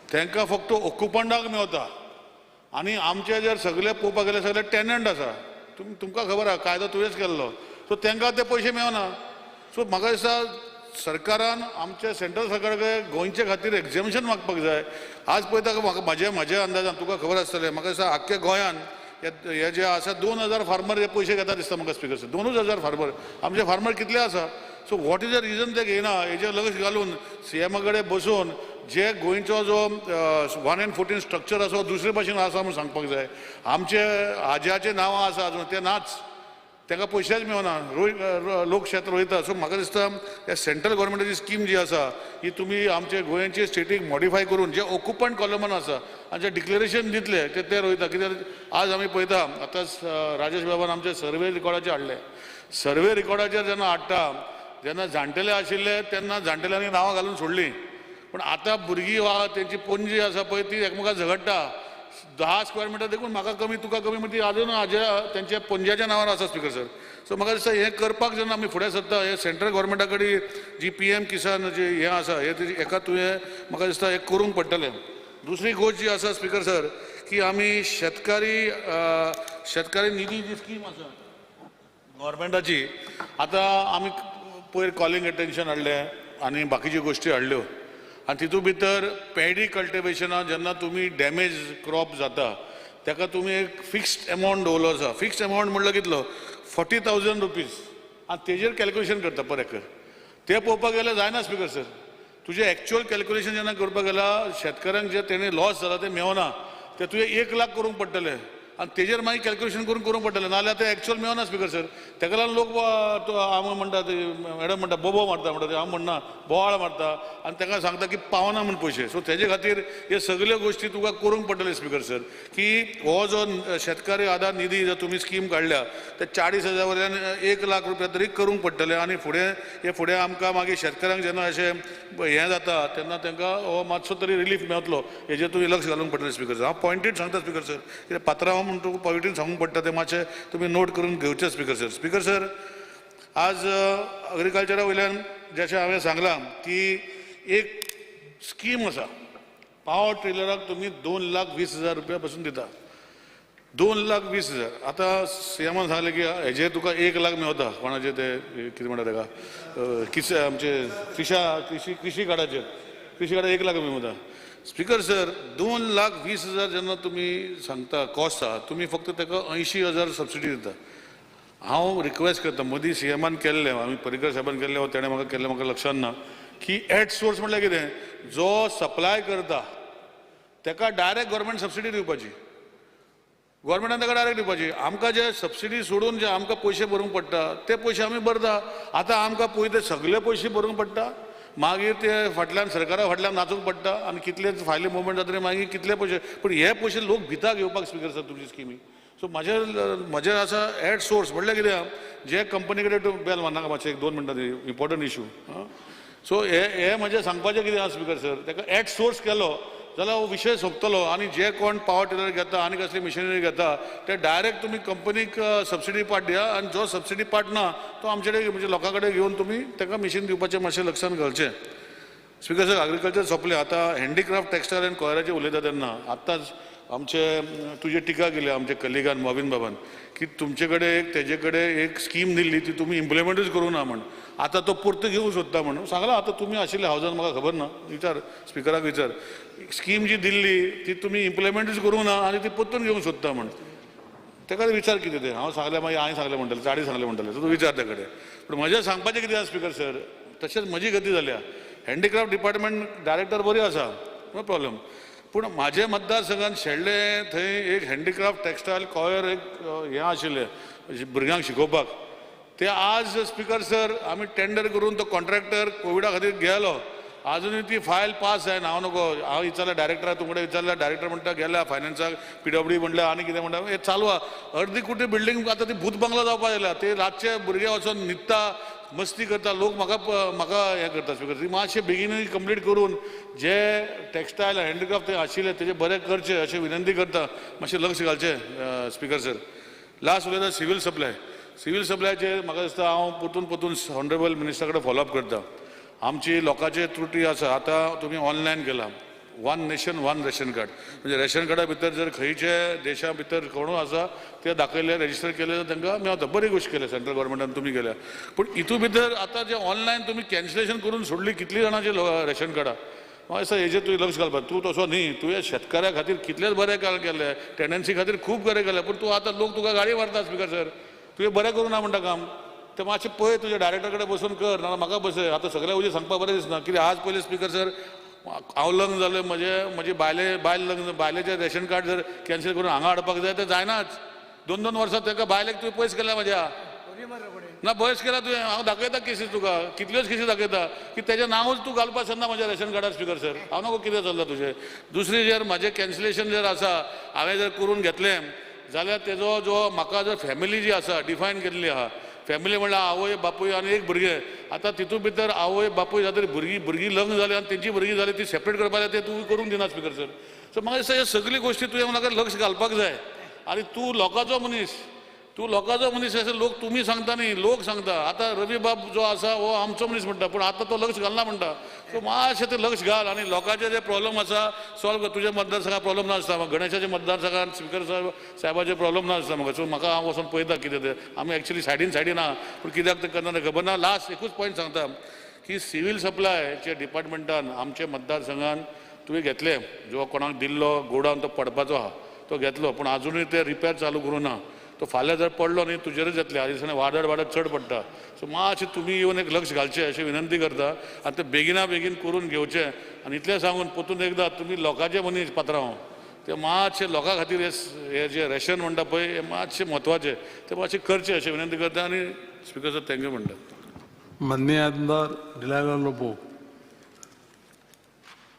तांकां फक्त ऑक्युपंटाक मेवता, आनी आमचे जर सगळे पळोवपाक गेल्यार सगळे टेनंट आसा. तुमकां खबर आसा, कायदो तुवेंच केल्लो, सो तांकां ते पयशे मेळना. सो म्हाका दिसता सरकारान आमच्या सेंट्रल सरकारा कडेन गोंयचे खातीर एग्जॅम्पशन मागपाक जाय. आज पळयता म्हाका म्हाज्या अंदाजान तुका खबर आसतलें, म्हाका दिसता आख्ख्या गोंयान हे जे आसा 2000 फार्मर हे पयशे घेता दिसता म्हाका स्पिकर सर. 2000 फार्मर, आमचे फार्मर कितले आसा? So what is the reason ते घेयना? हेजेर लक्ष घालून सीएमा कडेन बसून जे गोंयचो जो 1 and 14 structure आसा दुसरे भाशेन आसा म्हूण सांगपाक जाय. आमचे आज्याचे नांवां आसा अजून ते नाच, ताका पयशेच मेळना, लोक शेत रोयता. सो म्हाका दिसता ह्या सेंट्रल गव्हर्मेंटाची स्कीम जी आसा ही तुमी आमचे गोंयचे स्टेटीक मॉडिफाय करून जे ऑक्युपंट कॉलमान आसा आनी जे डिक्लेरेशन दितले ते ते रोयता. कित्याक आज आमी पळयता आतां राजेश बाबान आमचे सर्वे रिकॉर्डाचेर हाडले. सर्वे रिकॉर्डाचेर जेन्ना हाडटा जेन्ना जाणटेले आशिल्ले तेन्ना जाणटेल्यांनी नांवां घालून सोडलीं, पूण आतां भुरगीं वा तेंची पणजी आसा पळय ती एकमेकां झगडटा. 10 स्क्वेअर मिटर देखून म्हाका कमी तुका कमी म्हणजे अजून हाज्या तेंच्या पणज्याच्या नांवार आसा स्पिकर सर. सो म्हाका दिसता हें करपाक जेन्ना आमी फुडें सरता हे सेंट्रल गव्हर्मेंटा कडेन जी PM किसान जी हें आसा हें हेका तुवें म्हाका दिसता हें करूंक पडटलें. दुसरी गोश्ट जी आसा स्पिकर सर की आमी शेतकारी शेतकारी निधी जी स्कीम आसा गव्हर्मेंटाची, आतां आमी पयर कॉलिंग एटेन्शन हाडलें आनी बाकीच्यो गोश्टी हाडल्यो आनी तितूंत भितर पॅडी कल्टिवेशनाक जेन्ना तुमी डॅमेज क्रॉप जाता ताका तुमी एक फिक्स्ड एमावंट दवरलो आसा. फिक्स्ड एमावंट म्हणल्यार कितलो 40,000 रुपीज आनी तेजेर कॅल्क्युलेशन करता पर एकर. तें पळोवपाक गेल्यार जायना स्पिकर सर. तुजें एक्चुअल कॅल्क्युलेशन जेन्ना करपाक गेल्यार शेतकऱ्यांक जे तेणें लॉस जाला तें मेवना, तें तुवें 1 लाख करूंक पडटलें आनी तेजेर मागीर कॅल्क्युलेशन करून करूंक पडटलें, नाजाल्यार तें एक्चुअल मेवना स्पिकर सर. ताका लागून लोक हांव म्हणटा मॅडम म्हणटा बोबो मारता म्हणटा, हांव म्हणना बोवाळ मारता आनी ताका सांगता की पावना म्हूण पयशे. सो तेजे खातीर हे सगल्यो गोश्टी तुका करूंक पडटले स्पिकर सर की हो जो शेतकारी आधार निधी जर तुमी स्कीम काडल्या ते 40,000 वयल्यान 1 लाख रुपया तरी करूंक पडटले आनी फुडें हे फुडें आमकां मागीर शेतकऱ्यांक जेन्ना अशें हें जाता तेन्ना तांकां हो मातसो तरी रिलीफ मेळटलो हेजेर तुमी लक्ष घालूंक पडटलें स्पिकर सर. हांव पॉयंटेड सांगता स्पिकर सर, कित्याक पात्रांव म्हूण तुका पॉयंटीन सांगूंक पडटा तें मातशें तुमी नोट करून घेवचें स्पिकर सर. स्पिकर सर आज एग्रीकल्चरा वयल्यान जशें हांवें सांगलां की एक स्कीम आसा पावर ट्रिलराक तुमी 2,20,000 रुपया पसून दिता, 2,20,000. आतां सीएमान सांगलें की हेजेर तुका 1 लाख मेवता, कोणाचें तें कितें म्हणटा ताका किस आमचे कृशी कार्डाचेर, कृशी कार्डार 1 लाख मेवता. स्पिकर सर 2,20,000 जेन्ना तुमी सांगता कॉस्ट आसा, तुमी फक्त ताका 80,000 सबसिडी दिता. हांव रिक्वेस्ट करता, मदीं सीएमान केल्लें, आमी पर्रीकर साहेबान केल्लें वा तेणें म्हाका केल्लें म्हाका लक्षांत ना, की एट सोर्स म्हणल्यार कितें, जो सप्लाय करता ताका डायरेक्ट गव्हर्मेंट सबसिडी दिवपाची, गव्हर्मेंटान ताका डायरेक्ट दिवपाची. आमकां जे सबसिडी सोडून जे आमकां पयशे भरूंक पडटा ते पयशे आमी भरता. आतां आमकां पळय ते सगळे पयशे भरूंक पडटा, मागीर ते फाटल्यान सरकारा फाटल्यान नाचूंक पडटा आनी कितले फायली मुवमेंट जातली मागीर कितले पयशे, पूण हे पयशे लोक भिता घेवपाक स्पिकर सर तुमची स्किमी. सो म्हजें आसा एट सोर्स म्हणल्यार कितें, जे कंपनी कडेन तूं बेल मारनाका मातशें 1-2 मिनटां इम्पॉर्टंट इशू. सो हे म्हजें सांगपाचें कितें आसा स्पिकर सर, ताका एट सोर्स केलो जाल्यार हो विशय सोंपतलो आनी जे कोण पावर टिलर घेता आनी कसली मिशिनरी घेता ते डायरेक्ट तुमी कंपनीक सबसिडी पार्ट दिया आनी जो सबसिडी पार्ट ना तो आमचे कडेन म्हणजे लोकां कडेन घेवन तुमी ताका मिशीन दिवपाचें मातशें लक्षांत घालचें. स्पिकर सर एग्रीकल्चर सोंपलें, आतां हँडीक्राफ्ट टेक्सटायल आनी कॉयराचेर उलयता तेन्ना आत्तांच आमचे तुजे टिका केली आमचे कलिगान मोबिन बाबान की तुमचे कडेन एक तेजे कडेन एक स्कीम दिल्ली ती तुमी इम्प्लिमेंटूच करूं ना म्हण, आतां तो परतो घेवंक सोदता म्हण सांगलां. आतां तुमी आशिल्ले हावजान म्हाका खबर ना, विचार स्पिकराक विचार, स्कीम जी दिल्ली ती तुमी इम्प्लिमेंटूच करूं ना आनी ती परतून घेवंक सोदता म्हण, ताका विचार कितें तें. हांव सांगलें मागीर हांवें सांगलें म्हणटलें, चाडी सांगलें म्हणटलें, सो तूं विचार त्या कडेन. पूण म्हजें सांगपाचें कितें आसा स्पिकर सर, तशेंच म्हजी गती जाल्या. हँडीक्राफ्ट डिपार्टमेंट डायरेक्टर बरी आसा, नो प्रॉब्लम, पूण म्हाजे मतदारसंघात शेल्डें थंय एक हँडीक्राफ्ट टेक्सटायल कॉयर एक हें आशिल्लें भुरग्यांक शिकोवपाक, ते आज स्पिकर सर आमी टेंडर करून तो कॉन्ट्रॅक्टर कोविडा खातीर गेलो, आजुनूय ती फायल पास जायना. हांव नको, हांव विचारलें डायरेक्टराक, तुमकडे विचारलें, डायरेक्टर म्हणटा गेल्या फायनान्साक PWD म्हणलें आनी कितें म्हणटा, हें चालू आहा. अर्दी कुटी बिल्डींग आतां ती भूत बंगलो जावपाक लागल्या, ते रातचे भुरगे वचोन न्हिदता, मस्ती करता, लोक म्हाका म्हाका हें करता स्पिकर. ती मातशें बेगीनूय कंप्लीट करून जे टेक्सटायल हँडीक्राफ्ट आशिल्ले तेजे बरें करचें अशें विनंती करता, मातशें लक्ष घालचें स्पिकर सर. लास्ट उलयता सिवील सप्लाय. सिवील सप्लायचेर म्हाका दिसता हांव परतून परतून ऑनरेबल मिनिस्टरा कडेन फॉलोअप करता. आमची लोकांचे त्रुटी आसा, आतां तुमी ऑनलायन केला, One nation one ration card म्हणजे रेशन कार्डा भितर जर खंयचे देशा भितर कोणूय आसा ते दाखयले रेजिस्टर केले जाल्यार तांकां मेवता. बरी गोश्ट केल्या सेंट्रल गव्हर्मेंटान तुमी केल्या. पूण हितू भितर आतां जे ऑनलायन तुमी कॅन्सलेशन करून सोडली कितली जाणांची रेशन कार्डां. म्हाका दिसता हेजेर तुवें लक्ष घालपाक. तूं तसो न्ही, तुवें शेतकाऱ्या खातीर कितलेंच बरें काम केलें, टेनन्सी खातीर खूब बरें केलें, पूण तूं आतां लोक तुका गाडी मारता स्पिकर सर, तुवें बरें करूं ना म्हणटा काम. तें मातशें पळय तुज्या डायरेक्टर कडेन बसून कर, नाजाल्यार म्हाका बसय. आतां सगळ्या वयलें सांगपाक बरें दिसना कित्याक आज पयलीं स्पिकर सर हांव लग्न जालें, म्हजें म्हजे बायले बायल लग्न, बायलेचें रेशन कार्ड जर कॅन्सल करून हांगा हाडपाक जाय तें जायनाच. 2-2 वर्सां ताका बायलेक तुवें पयस केल्या म्हज्या ना पयस केला तुवें. हांव दाखयता केसीस तुका, कितल्योच केसी दाखयता की तेजें नांवूच तूं घालपाक शकना म्हज्या रेशन कार्डार स्पिकर सर. हांव नको कितें चल्लां तुजें. दुसरी जर म्हाजें कॅन्सलेशन जर आसा हांवें जर करून घेतलें जाल्यार तेजो जो म्हाका जर फॅमिली जी आसा डिफायन केल्ली आहा, फॅमिली म्हणल्यार आवय बापूय आनी एक भुरगें. आतां तितूंत भितर आवय बापूय जातरी भुरगीं भुरगीं लग्न जालीं आनी तेंची भुरगीं जालीं ती सेपरेट करपाक जाय, तें तूं करूंक दिना स्पिकर सर. सो म्हाका दिसता ह्यो सगळी गोश्टी तुवें म्हाका लक्ष घालपाक जाय. आनी तूं लोकांचो मनीस, तूं लोकांचो मनीस अशें लोक तुमी सांगता न्ही, लोक सांगता. आतां रवी बाब जो आसा हो आमचो मनीस म्हणटा, पूण आतां तो लक्ष घालना म्हणटा. सो मातशें तें लक्ष घाल आनी लोकांचे जे प्रॉब्लम आसा सॉल्व कर. तुज्या मतदारसंघात प्रॉब्लम नासता म्हाका, गणेशाच्या मतदारसंघात स्पिकर साहेबाचे प्रॉब्लम नासता म्हाका. सो म्हाका हांव वचोन पळयता कितें तें. आमी एक्चुली सायडीन सायडीन आहा, पूण कित्याक तें करना खबर ना. लास्ट एकूच पॉयंट सांगता की सिवील सप्लायच्या डिपार्टमेंटान आमच्या मतदारसंघान तुवें घेतलें, जो कोणाक दिल्लो गोडावन तो पडपाचो आहा तो घेतलो, पूण आजुनूय ते रिपेर चालू करूं ना. तो फाल्यां जर पडलो न्ही तुजेरच येतलें. ह्या दिसांनी वादळ वाडत चड पडटा. सो मातशें तुमी येवन एक लक्ष घालचें अशें विनंती करता आनी तें बेगिना बेगीन करून घेवचें. आनी इतलें सांगून परतून एकदां तुमी लोकांचे मनीस पात्रांव, ते मातशें लोकां खातीर हे जे रेशन म्हणटा पळय हें मातशें म्हत्वाचें, तें मातशें करचें अशें विनंती करता आनी स्पिकर सर thank you म्हणटा. माननीय आमदार Delilah Lobo.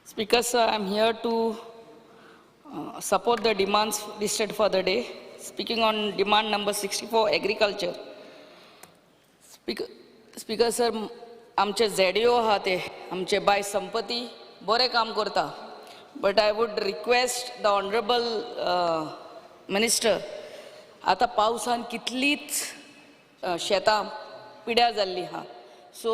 Speaker sir, I am here to support the demands listed for the day. Speaking on demand number 64, agriculture. Speaker sir, आमचे ZDO आहा ते आमचे बाय संपती बरें काम करता, but I would request the honourable minister, आतां पावसान कितलीच शेतां पिड्यार जाल्लीं आहा. सो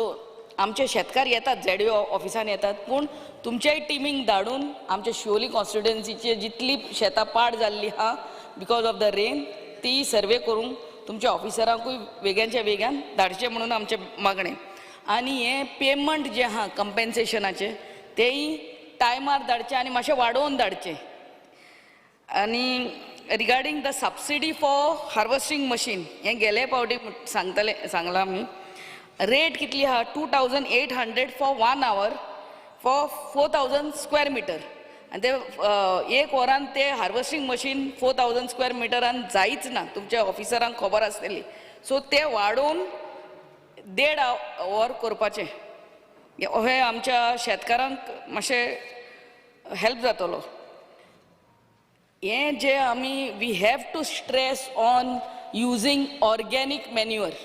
आमचे शेतकार येतात ZDO ऑफिसान येतात, पूण तुमच्याय टिमींक धाडून आमचे शिवोली कॉन्स्टिट्युएन्सीचे जितली शेतां पाड जाल्लीं आहा because of the rain ती सर्वे करूंक तुमच्या ऑफिसरांकूय वेग्यांच्या वेग्यान धाडचें म्हणून आमचें मागणें. आनी हें पेमंट जें आहा कंपेन्सेशनाचें तेंय टायमार धाडचें आनी मातशें वाडोवन धाडचें. आनी regarding the subsidy for harvesting machine, हें गेले फावटी सांगतले सांगलां आमी, रेट कितली आहा 2800 for 1 hour for 4000 square metre. आनी ते एक वरान ते हार्वेस्टिंग मशीन 4000 स्क्वेअर मिटरान जायच ना, तुमच्या ऑफिसरांक खबर आसतली. सो ते वाडोवन 1.5 वर करपाचें, हें आमच्या शेतकारांक मातशें हेल्प जातलो. हें जें आमी we have to stress on using organic manure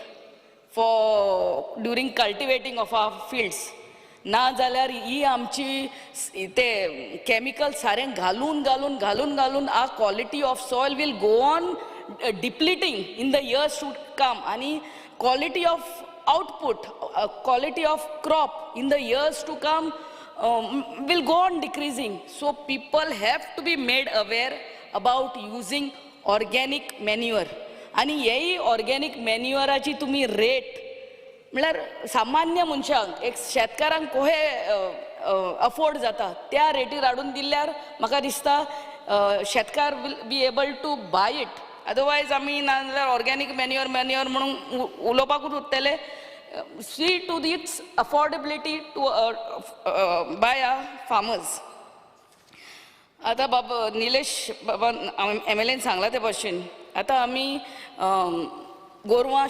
for during cultivating of our fields. ना जाल्यार ही आमची ते केमिकल सारें घालून घालून घालून घालून our quality of soil will go on depleting in the years to come. आनी quality of output, quality of crop in the years to come will go on decreasing. So people have to be made aware about using organic manure. आनी हेय organic मॅन्युअराची तुमी rate म्हळ्यार सामान्य मनशांक एक शेतकारांक कोहे अफोर्ड जाता त्या रेटीर हाडून दिल्यार म्हाका दिसता शेतकार will be able to buy it. Otherwise आमी नाजाल्यार ऑर्गेनीक मॅन्युअर मॅन्युअर म्हणून उलोवपाकूच उरतले. See to its affordability to by our farmers. आतां बाबा निलेश बाबा MLAन सांगलां ते भशेन आतां आमी गोरवां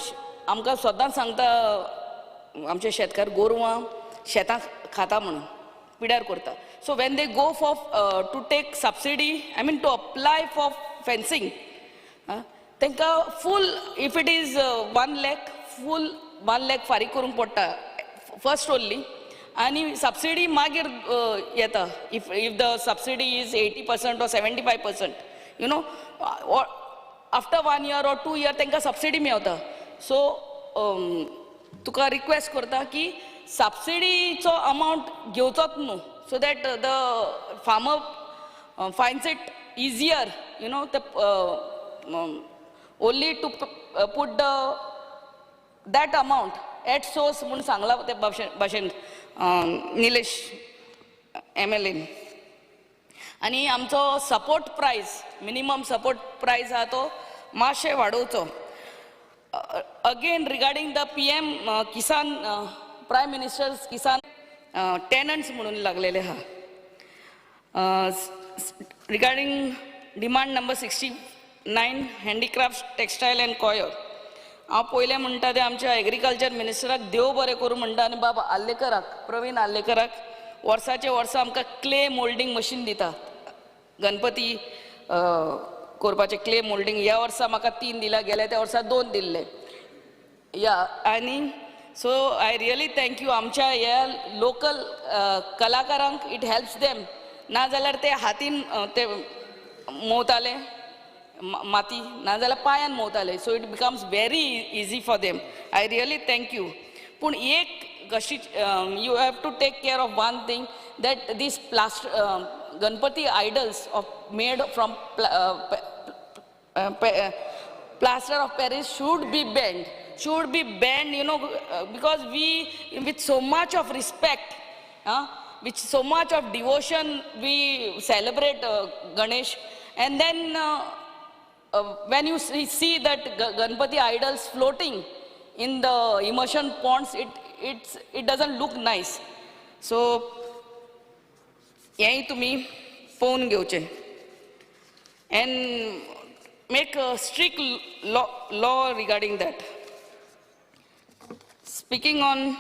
आमकां सदांच सांगता आमचे शेतकार गोरवां शेतां खाता म्हणून पिड्यार करता. So when they go for to take subsidy, I mean to apply for fencing, तांकां full if it is 1 lakh full 1 lakh फारीक करूंक पडटा फर्स्ट ओन्ली, आनी सबसिडी मागीर येता. If if the subsidy is 80% or 75%, you know, after 1 year or 2 year तांकां subsidy मेवता. So तुका रिक्वेस्ट करता की सबसिडीचो अमावंट घेवचोच न्हू, so that the farmer finds it easier, you know, the only to put the that amount at source म्हणून सांगला ते भाशेन निलेश MLA. आनी आमचो support price, minimum support price आहा तो मातशें वाडोवचो. Again regarding the PM Kisan, prime minister's Kisan tenants म्हणून लागलेले आहा. Regarding demand number 69 handicraft textile and coir, हांव पयलें म्हणटा तें आमच्या एग्रीकल्चर मिनिस्टराक देव बरें करूं म्हणटा आनी बाब आर्लेकराक, प्रवीण आर्लेकराक वर्साचे वर्सा आमकां क्ले मोल्डींग मशीन दिता गणपती करपाचें क्ले मोल्डींग. ह्या वर्सा म्हाका 3 दिला, गेल्या त्या वर्सा 2 दिल्ले. या आनी so I really thank you आमच्या ह्या लोकल कलाकारांक, it helps them. ना जाल्यार ते हातीन ते मोवताले माती, ना जाल्यार पांयान मोवताले. So it becomes very easy for them. I really thank you. पूण एक कशी you have to take care of one thing, that these plaster Ganpati idols of made from plaster of Paris should be banned, should be banned, you know, because we with so much of respect, with so much of devotion we celebrate Ganesh, and then when you see that Ganpati idols floating in the immersion ponds, it doesn't look nice. So हेंय तुमी पळोवन घेवचें and make a strict law regarding that. Speaking on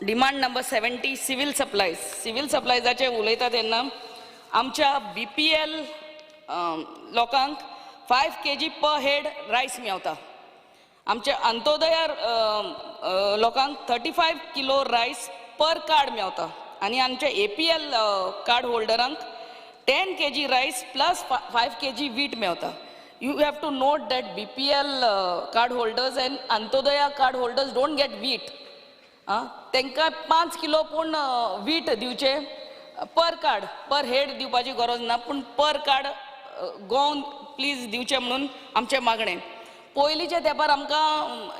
demand number 70 civil supplies, civil सप्लायजाचें उलयता तेन्ना आमच्या BPL लोकांक 5 kg per head rice मेवता. आमच्या अंत्योदया लोकांक 35 किलो रायस पर कार्ड मेवता आनी आमच्या APL card होल्डरांक 10 kg rice plus 5 kg wheat मेवता. You have to note that BPL card holders and Antyodaya card holders don't get wheat. तांकां 5 किलो पूण वीट दिवचे पर कार्ड, पर हेड दिवपाची गरज ना, पूण पर कार्ड गोवन प्लीज दिवचें म्हणून आमचें मागणें. पयलींच्या तेंपार आमकां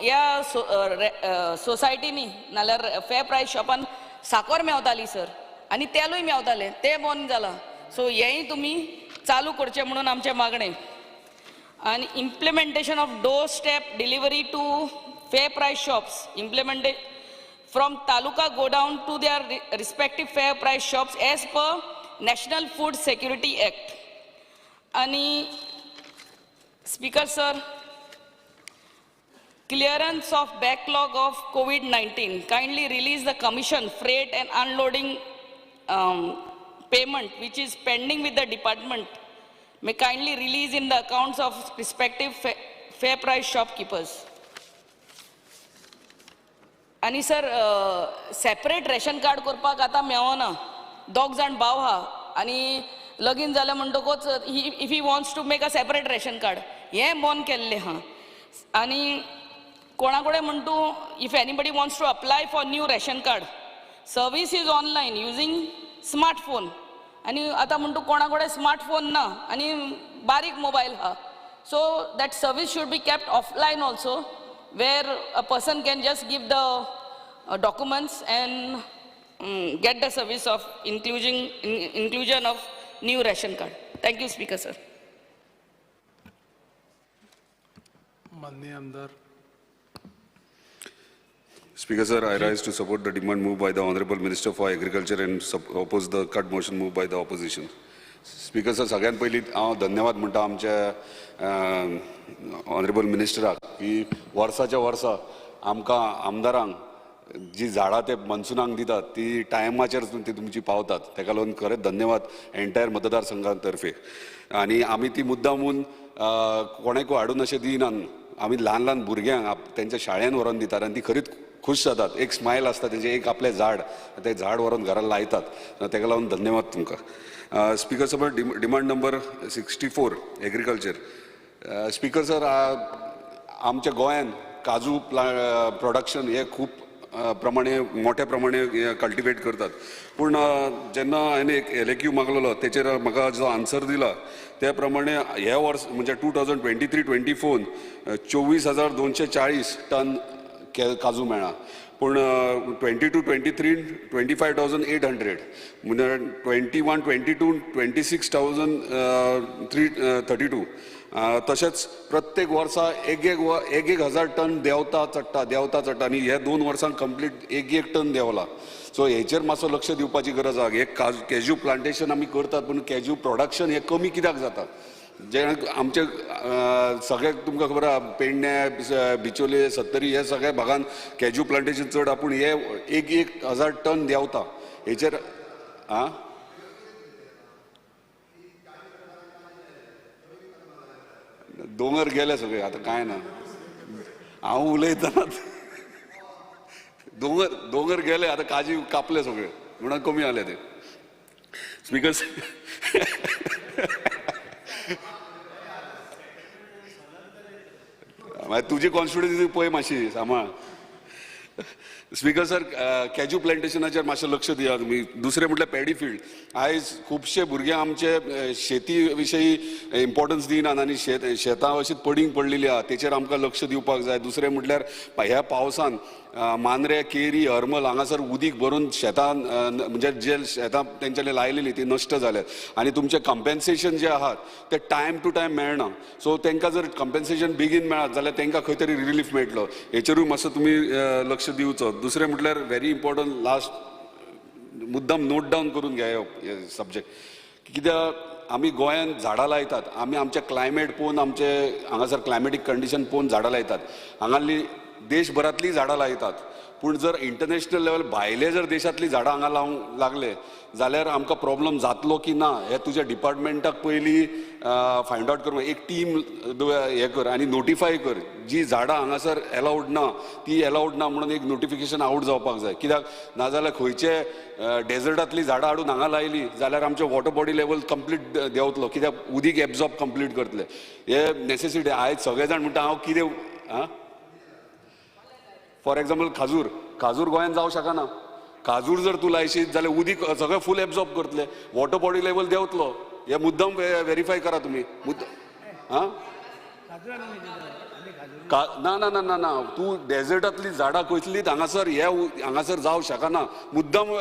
ह्या सोसायटींनी नाल्यार फेर प्रायस शॉपान साकर मेवताली सर, आनी तेलूय मेवतालें, तें बंद जालां. सो हेंय तुमी चालू करचें म्हणून आमचें मागणें. आनी implementation of door step delivery to fair price shops, implemented from taluka godown to their respective fair price shops as per National Food Security Act. Ani Speaker sir, clearance of backlog of COVID-19, kindly release the commission freight and unloading payment which is pending with the department, may kindly release in the accounts of respective fair price shopkeepers. आनी sir separate ration card करपाक आतां मेवना, 2 जाण भाव आहा आनी लगीन जालें म्हणटकूच if he wants to make a separate ration card हें बंद केल्लें आहा. आनी कोणा कडेन म्हण तूं if anybody wants to apply for new ration card, service is online using smartphone. आनी आतां म्हण तूं कोणा कडेन स्मार्टफोन ना आनी बारीक मोबायल आहा, so that service should be kept offline also, where a person can just give the documents and get the service of inclusion of new ration card. Thank you, Speaker sir. माननीय आमदार. Speaker sir, I rise to support the demand moved by the Honorable Minister for Agriculture and oppose the cut motion moved by the opposition. Speaker sir, सगळ्यात पयलीं हांव धन्यवाद म्हणटा आमच्या honourable मिनिस्टराक की वर्साच्या वर्सा आमकां आमदारांक जी झाडां ते मनसुनाक दितात ती टायमाचेर ती तुमची पावतात, ताका लागून खरेंच धन्यवाद एंटायर मतदारसंघा तर्फे. आनी आमी ती मुद्दामून कोणाकूय हाडून अशें दिनात, आमी ल्हान ल्हान भुरग्यांक तेंच्या शाळेन व्हरोन दितात आनी ती खरीच खुश जातात, एक स्मायल आसता तेंचें, एक आपलें झाड तें झाड व्हरोन घरा लायतात, ताका लागून धन्यवाद तुमकां. Speaker sir, demand number 64 agriculture. Speaker sir, आमच्या गोंयान काजू प्रोडक्शन हें खूब प्रमाणे मोठ्या प्रमाणे कल्टिवेट करतात. पूण जेन्ना हांवें एक LAQ मागलेलो तेचेर म्हाका जो आन्सर दिला त्या प्रमाणे ह्या वर्स म्हणजे 2023-24 24,240 टन काजू मेळ्ळा, पूण 22-23 25,800, म्हणजे 21-22 26,332. तशेंच प्रत्येक वर्सा एक एक हजार टन देंवता चडटा देंवता चडटा आनी ह्या 2 वर्सांक कंप्लीट 1-1 टन देंवला. सो हेचेर मातसो लक्ष दिवपाची गरज आहा. हे कॅज्यू प्लांटेशन आमी करतात पूण कॅज्यू प्रोडक्शन हें कमी कित्याक जाता? जे आमचे सगळे तुमकां खबर आहा, पेडणे, बिचोले, सत्तरी हे सगळ्या भागान कॅज्यू प्लांटेशन चड आहा, पूण हे 1-1 हजार टन देंवता. हेचेर आं दोंगर गेले सगळे, आतां कांय ना, हांव उलयतना दोंगर दोंगर गेले, आतां काजी कापले सगळे म्हणून कमी जाले ते. स्पीकर मागीर तुजी कॉन्स्टिट्युएन्सी पळय मातशी सांबाळ. स्पीकर सर, कॅज्यू प्लांटेशनाचेर मातशें लक्ष दिया तुमी. दुसरें म्हटल्यार पॅडी फिल्ड. आयज खुबशे भुरगे आमचे शेती विशयी इम्पॉर्टन्स दिनात आनी शेतां अशी पडींग पडलेली आहा, तेचेर आमकां लक्ष दिवपाक जाय. दुसरें म्हटल्यार ह्या पावसान मांद्रे, केरी, हरमल हांगासर उदीक भरून शेतां म्हणजे जे शेतां तेंच्यांनी लायलेली ती नश्ट जाल्यात आनी तुमचें कंपेन्सेशन जें आहात तें टायम टू टायम मेळना. सो तांकां जर कंपेन्सेशन बेगीन मेळत जाल्यार तांकां खंय तरी रिलीफ मेळटलो. हेचेरूय मातसो तुमी लक्ष दिवचो. दुसरें म्हटल्यार व्हेरी इम्पॉर्टंट लास्ट मुद्दाम नोट डावन करून घे हे सब्जेक्ट, कित्याक आमी गोंयांत झाडां लायतात, आमी आमचें क्लायमेट पळोवन, आमचे हांगासर क्लायमेटीक कंडिशन पळोवन झाडां लायतात, हांगासरली देशभरांतलीं झाडां लायतात, पूण जर इंटरनॅशनल लेवल भायले जर देशांतलीं झाडां हांगा लावंक लागले जाल्यार आमकां प्रॉब्लम जातलो की ना हें तुज्या डिपार्टमेंटाक पयलीं फायंड आवट कर, एक टीम हें कर आनी नोटिफाय कर, जी झाडां हांगासर एलावड ना ती एलावड ना म्हणून एक नोटिफिकेशन आवट जावपाक जाय. कित्याक नाजाल्यार खंयचे डेजर्टांतलीं झाडां हाडून हांगा लायलीं जाल्यार आमचें वॉटर बॉडी लेवल कंप्लीट देंवतलो, कित्याक उदीक एब्जॉर्ब कंप्लीट करतले. हे नेसेसिटी आयज सगळे जाण म्हणटा हांव कितें आं, फॉर एग्जाम्पल खाजूर, खाजूर गोंयांत जावं शकना. खाजूर जर तूं लायशीत जाल्यार उदीक सगळें फूल एब्जॉर्ब करतले, वॉटर बॉडी लेवल देंवतलो. हे मुद्दम वेरीफाय करा तुमी. आं ना ना ना ना ना, तूं डेजर्टांतलीं झाडां कसलीच हांगासर हे हांगासर जावं शकना. मुद्दम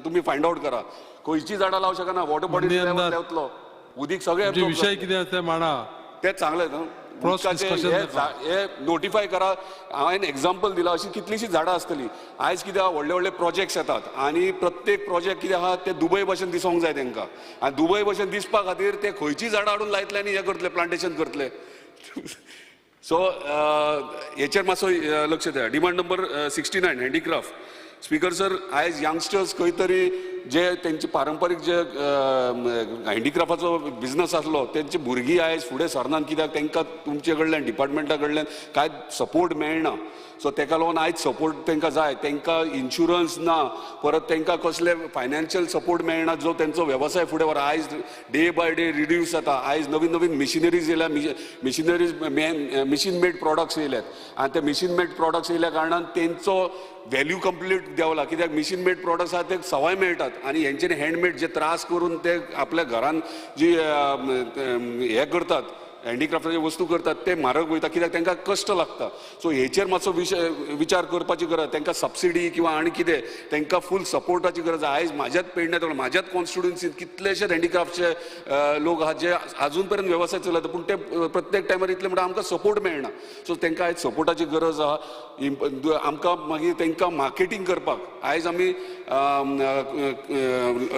तुमी फायंड आवट करा खंयची झाडां लावं शकना, वॉटर बॉडी लेवल देंवतलो, उदीक सगळें. विशय कितें आसा तें मांडा, तें चांगलें न्हू. हे नोटिफाय करा. हांवें एग्जाम्पल दिलां, अशीं कितलींशीं झाडां आसतलीं. आयज कितें आहा, व्हडले व्हडले प्रोजेक्ट्स येतात आनी प्रत्येक प्रोजेक्ट कितें आहा ते दुबय भशेन दिसूंक जाय तांकां, आनी दुबय भशेन दिसपा खातीर ते खंयचीं झाडां हाडून लायतले आनी हें करतले, प्लांटेशन करतले. सो हेचेर मातसो लक्ष दिया. Demand number 69 handicraft. Speaker sir, आयज यंगस्टर्स खंय तरी जे तेंचे पारंपारीक जे हँडीक्राफ्टाचो बिजनस आसलो तेंची भुरगीं आयज फुडें सरनात, कित्याक तांकां तुमचे कडल्यान डिपार्टमेंटा कडल्यान कांय सपोर्ट मेळना. सो ताका लागून आयज सपोर्ट तांकां जाय, तांकां इन्शुरन्स ना, परत तांकां कसले फायनान्शियल सपोर्ट मेळना जो तेंचो वेवसाय फुडें व्हर. आयज डे बाय डे रिड्यूस जाता. आयज नवीन नवीन मिशिनरीज येयल्या, मिशिनरीज मिशीन मेड प्रोडक्ट्स येयल्यात आनी ते मिशीन मेड प्रोडक्ट्स येयल्या कारणान तेंचो व्हॅल्यू कंप्लीट देंवला, कित्याक मिशीन मेड प्रोडक्ट्स आहा ते सवाय मेळटात आनी हेंच्यांनी हँडमेड जे त्रास करून ते आपल्या घरान जी हें करतात, हँडीक्राफ्टाच्यो वस्तू करतात ते म्हारग वयता, कित्याक तांकां कश्ट लागता. सो हेचेर मातसो विचार करपाची गरज, तांकां सबसिडी किंवा आनी कितें तांकां फूल सपोर्टाची गरज. आयज म्हाज्याच पेडण्यात, म्हाज्याच कॉन्स्टिट्युएन्सीत कितलेशेच हँडीक्राफ्टचे लोक आहात जे आजून पर्यंत वेवसाय चलयता, पूण ते प्रत्येक टायमार इतले म्हणटा आमकां सपोर्ट मेळना. सो तांकां आयज सपोर्टाची गरज आहा. आमकां मागीर तांकां मार्केटींग करपाक आयज आमी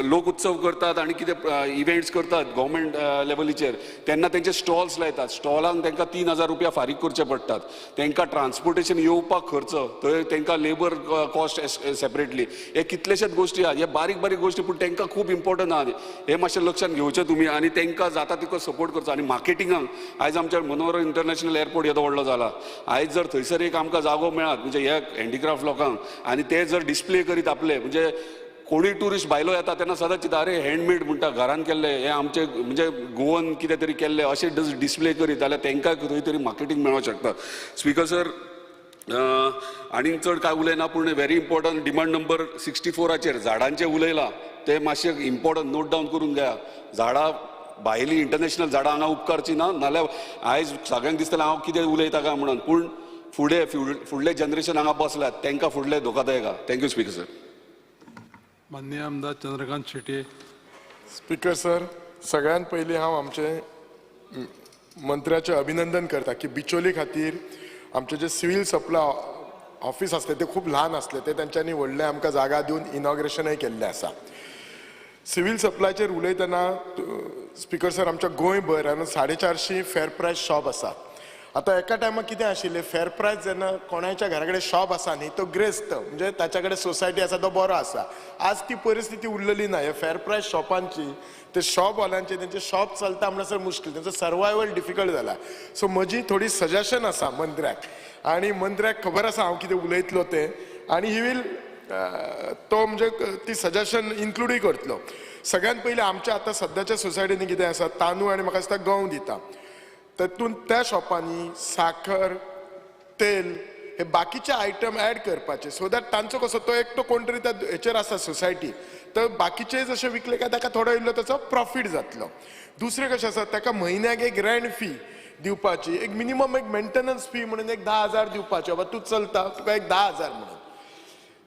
लोक उत्सव करतात आनी कितें इव्हेंट्स करतात गव्हर्मेंट लेवलीचेर, तेन्ना तेंचे स्टॉल्स लायतात. स्टॉलांक तांकां 3,000 रुपया फारीक करचे पडटात, तांकां ट्रान्सपोर्टेशन येवपाक खर्च, थंय तांकां लेबर कॉस्ट सेपरेटली, हे कितलेशेच गोश्टी आहात. हे बारीक बारीक गोश्टी पूण तांकां खूब इम्पॉर्टंट आहात. हे मातशें लक्षांत घेवचें तुमी आनी तांकां जाता तितको सपोर्ट करचो. आनी मार्केटिंगाक आयज आमच्या मनोहर इंटरनॅशनल एअरपोर्ट येदो व्हडलो जाला, आयज जर थंयसर एक आमकां जागो मेळत म्हणजे ह्या हँडीक्राफ्ट लोकांक आनी ते जर डिस्प्ले करीत आपले, म्हणजे कोणी ट्युरिस्ट भायलो येता तेन्ना सदांच चिंता अरे हँडमेड म्हणटा घरान केल्ले हे आमचे म्हणजे गोवन कितें तरी केल्ले अशें डिस्प्ले करीत जाल्यार तांकां खंय तरी मार्केटींग मेळोंक शकता. Speaker sir, आनीक चड कांय उलयना, पूण व्हेरी इम्पॉर्टंट डिमांड नंबर 64 झाडांचें उलयलां तें मातशें इम्पॉर्टंट नोट डावन करून घेया. झाडां भायली इंटरनॅशनल झाडां हांगा उपकारची ना, नाल्यार आयज सगळ्यांक दिसतलें हांव कितें उलयता काय म्हणून, पूण फुडें फुडलें जनरेशन हांगा बसल्यात तांकां फुडलें धोकादायक आहा. Thank you speaker sir. माननीय आमदार चंद्रकांत शेट्ये. स्पीकर सर, सगळ्यात पयलीं हांव आमचे मंत्र्याचें अभिनंदन करता की बिचोली खातीर आमचे जे सिव्हील सप्लाय ऑफिस आसलें ते खूब ल्हान आसलें, ते तेंच्यांनी व्हडलें आमकां जागा दिवन इनॉग्रेशनय केल्लें आसा. सिव्हील सप्लायचेर उलयतना स्पीकर सर, आमच्या गोंयभर 450 फेर प्रायस शॉप आसा. आतां एका टायमार कितें आशिल्लें, फेर प्रायस जेन्ना कोणाच्या घरा कडेन शॉप आसा न्ही तो ग्रेस्त, म्हणजे ताच्या कडेन सोसायटी आसा तो बरो आसा. आज ती परिस्थिती उरलेली ना. ह्या फेर प्रायस शॉपांची, ते शॉपवाल्यांचे तेंचे शॉप चलता म्हणसर मुश्कील, तेंचो सर्वायवल डिफिकल्ट जाला. सो म्हजी थोडी सजेशन आसा मंत्र्याक, आनी मंत्र्याक खबर आसा हांव कितें उलयतलो तें, आनी he will तो म्हणजे ती सजेशन इन्क्लूडूय करतलो. सगळ्यात पयलीं आमच्या आतां सद्याच्या सोसायटींनी कितें आसा, तांदूळ आनी म्हाका दिसता गंव दिता, तातूंत त्या शॉपांनी साखर, तेल हे बाकीचे आयटम ऍड करपाचे, सो that तांचो कसो तो एकटो कोण तरी त्या हेचेर आसा सोसायटी, तर बाकीचे जशे विकले काय ताका थोडो इल्लो ताचो प्रॉफीट जातलो. दुसरें कशें आसा, ताका म्हयन्याक एक रेंट फी दिवपाची, एक मिनिमम एक मेंटेनन्स फी म्हणून एक 10,000 दिवपाची, बाबा तूं चलता तुका एक 10,000 म्हणून.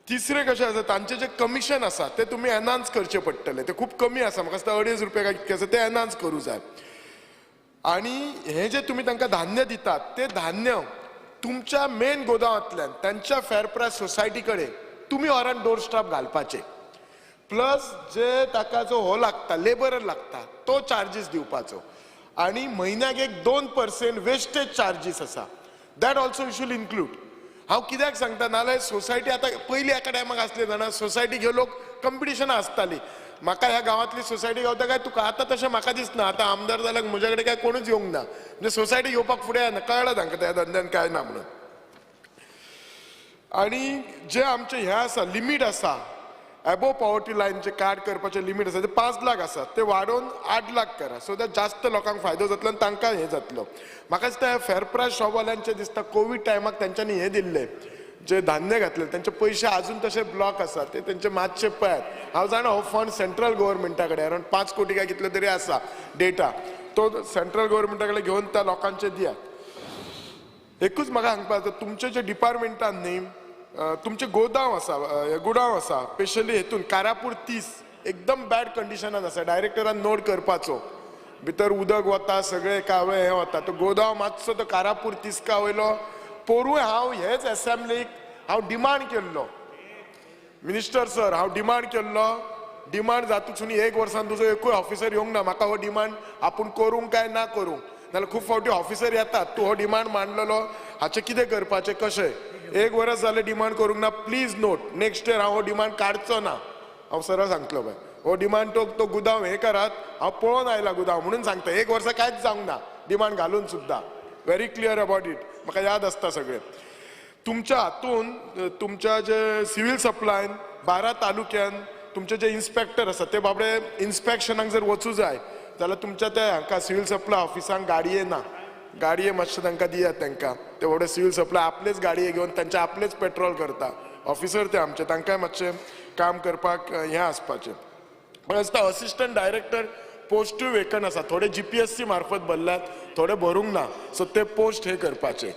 तिसरें कशें आसा, तांचें जें कमिशन आसा तें तुमी एनहान्स करचें पडटलें, तें खूब कमी आसा, म्हाका दिसता 2.5 रुपया काय कितकें आसा, तें एनहान्स करूं जाय. आनी हें जें तुमी तांकां धान्य दितात तें धान्य तुमच्या मेन गोदामांतल्यान तांच्या फेर प्रायस सोसायटी कडेन तुमी व्हरून डोर स्टॉप घालपाचें, प्लस जे ताका जो हो लागता लेबरर लागता तो चार्जीस दिवपाचो, आनी म्हयन्याक एक 2% वेस्टेज चार्जीस आसा, that also you should include. हांव कित्याक सांगता, नाल्यार सोसायटी आतां पयलीं एका टायमाक आसले जाणा, सोसायटी घेवन लोक कंपिटिशनां आसताली, म्हाका ह्या गांवांतली सोसायटी गावता काय तुका, आतां तशें म्हाका दिसना. आतां आमदार जाल्यार म्हज्या कडेन काय कोणूच येवंक ना, म्हणजे सोसायटी घेवपाक फुडें येना, कळ्ळें तांकां त्या धंद्यान काय ना म्हणून. आनी जे आमचें हें आसा लिमीट आसा, एबोव पॉवर्टी लायन जे कार्ड करपाचें लिमीट आसा ते 5 लाख आसा, ते वाडोवन 8 लाख करा, सो that जास्त लोकांक फायदो जातलो आनी तांकां हें जातलो. म्हाका दिसता फेर प्रायस शॉपवाल्यांचें दिसता कोवीड टायमाक तेंच्यांनी हें दिल्लें, जे धान्य घातले तेंचे पयशे अजून तशे ब्लॉक आसा, ते तेंचे मातशे पळयात. हांव जाणा हो फंड सेंट्रल गव्हर्मेंटा कडेन अरावंड 5 कोटी काय कितले तरी आसा डेटा, तो सेंट्रल गव्हर्मेंटा कडेन घेवन त्या लोकांचे दियात. एकूच म्हाका सांगपाक जाता, तुमचे जे डिपार्टमेंटान न्ही तुमचे गोदांव आसा, गुडांव आसा, स्पेशली हेतून कारापूर 30 एकदम बॅड कंडिशनान आसा, डायरेक्टरान नोट करपाचो, भितर उदक वता सगळें कावळे हें वता, तो गोदांव मातसो तो कारापूर 30 वयलो. पोरूय हांव हेच एसेंब्लीक हांव डिमांड केल्लो, मिनिस्टर सर हांव डिमांड केल्लो, डिमांड जातूच न्ही एक वर्सान तुजो एकूय ऑफिसर येवंक ना, म्हाका हो डिमांड आपूण करूंक काय ना करूंक, नाल्यार खूब फावटी ऑफिसर येतात, तूं हो डिमांड मांडलेलो हाचें कितें करपाचें कशें, एक वरस जालें डिमांड करूंक ना, प्लीज नोट नेक्स्ट इयर हांव हो डिमांड काडचो ना, हांव सरळ सांगतलो बाय, हो डिमांड तो गुदांव हें करात, हांव पळोवन आयला गुदांव म्हणून सांगता, एक वर्सा कांयच जावंक ना डिमांड घालून सुद्दां, व्हेरी क्लियर अबाउट it, म्हाका याद आसता सगळें. तुमच्या हातून तुमच्या जे सिव्हील सप्लायन 12 तालुक्यान तुमचे जे इन्स्पेक्टर आसा ते बाबडे इन्स्पेक्शनाक जर वचूं जाय जाल्यार तुमच्या त्या हांकां सिव्हील सप्लाय ऑफिसांक गाडये ना, गाडये मातशें तांकां दियात, तांकां ते बाबडे सिव्हील सप्लाय आपलेच गाडये घेवन तांचे आपलेच पेट्रोल करता, ऑफिसर ते आमचे, तांकांय मातशें काम करपाक हें आसपाचें. पण आसता असिस्टंट डायरेक्टर पोस्टूय वेकंट आसा, थोडे GPSC मार्फत भरल्यात, थोडे भरूंक ना, सो ते पोस्ट हे करपाचे.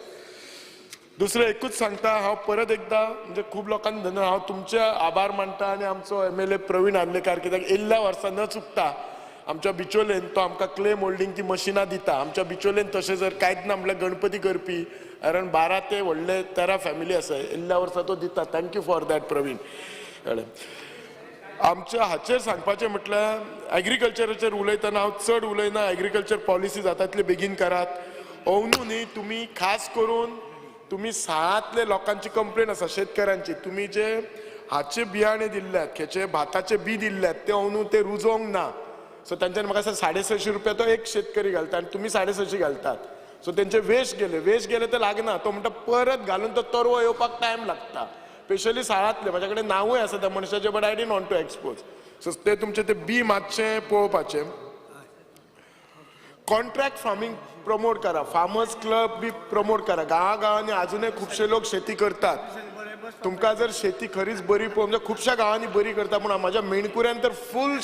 दुसरें एकूच सांगता हांव परत एकदां, म्हणजे खूब लोकांक धन्य हांव तुमचे आभार मानता आनी आमचो MLA Praveen Arlekar, कित्याक येयल्ल्या वर्सा न चुकता आमच्या बिचोलेन तो आमकां क्ले मोल्डिंग ती मशिनां दिता. आमच्या बिचोलेन तशें जर कांयच ना म्हटल्यार गणपती करपी कारण 12 ते व्हडले 13 फॅमिली आसा, येयल्ल्या वर्सा तो दिता. Thank you for that Praveen. कळ्ळें. आमच्या हाचेर सांगपाचें म्हटल्यार एग्रीकल्चराचेर उलयतना हांव चड उलयना, एग्रीकल्चर पॉलिसी जाता तितले बेगीन करात. अंदू न्ही तुमी खास करून तुमी साळांतले लोकांची कंप्लेन आसा शेतकऱ्यांची, तुमी जे हाचे बियाणे दिल्ल्यात, खेचे भाताचे बी दिल्ल्यात ते अंदू ते रुजोवंक ना, सो तांच्यान म्हाका दिसता 650 रुपया तो एक शेतकरी घालता आनी तुमी 650 घालतात, सो तेंचे वेस्ट गेले, वेस्ट गेले ते लागना, तो म्हणटा परत घालून तो तरवो येवपाक टायम लागता, स्पेशली साळांतले. म्हाज्या कडेन नांवूय आसा त्या मनशाचें, but I didn't want to expose. So ते तुमचे ते बी मातशें पळोवपाचें. कॉन्ट्रॅक्ट फार्मींग प्रमोट करा, फार्मर्स क्लब बी प्रमोट करा. गांवा गांवांनी अजूनय खुबशे लोक शेती करतात. तुमकां जर शेती खरीच बरी पळोवंक जाय, खुबश्या गांवांनी बरी करता, पूण म्हाज्या मेणकुऱ्यान तर फूल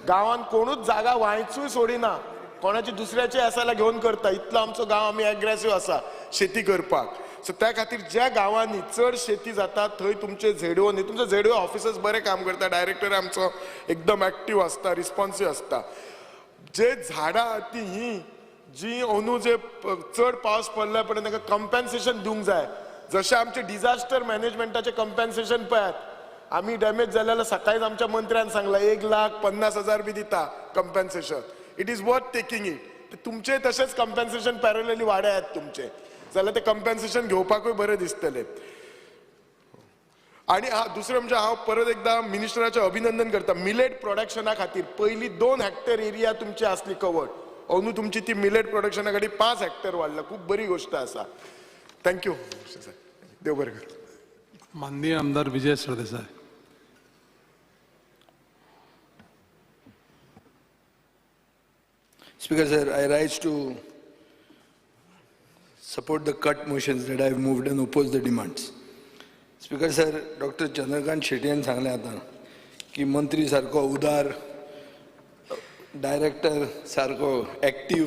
गांवान कोणूच जागा वांयचूय सोडिना, कोणाची दुसऱ्याची आसा जाल्यार घेवन करता. इतलो आमचो गांव आमी एग्रेसीव आसा शेती करपाक. सो त्या खातीर ज्या गांवांनी चड शेती जाता थंय तुमचे झेडओ न्ही, तुमचे झेडओ ऑफिसर्स बरे काम करता, डायरेक्टर आमचो एकदम एक्टीव आसता, रिस्पॉन्सीव आसता. जे झाडां ती ही जी अंदू जे चड पावस पडल्या पर्यंत तांकां कंपेन्सेशन दिवंक जाय. जशें आमचे डिजास्टर मॅनेजमेंटाचें कंपेन्सेशन पळयात, आमी डॅमेज जाले जाल्यार सकाळीच आमच्या मंत्र्यान सांगलां 1,50,000 बी दिता compensation. It is worth taking it. तुमचे तशेंच कंपेन्सेशन पॅरलली वाडयात तुमचे, जाल्यार ते कंपेन्सेशन घेवपाकूय बरें दिसतलें. आनी दुसरें म्हणजे हांव परत एकदां मिनिस्टराचें अभिनंदन करता. मिलेट प्रोडक्शना खातीर पयलीं 2 हेक्टर एरिया तुमची आसली कवर्ड, अंदू तुमची ती मिलेट प्रोडक्शना खातीर 5 हेक्टर वाडला. खूब बरी गोश्ट आसा. Thank you, देव बरें करूं. माननीय आमदार Vijay Sardesai. Speaker sir, I rise to support the cut motions that I have moved and oppose the demands. Speaker sir, doctor Chandrakant शेटयान सांगलें आतां की मंत्री सारको उदार, डायरेक्टर सारको एक्टीव,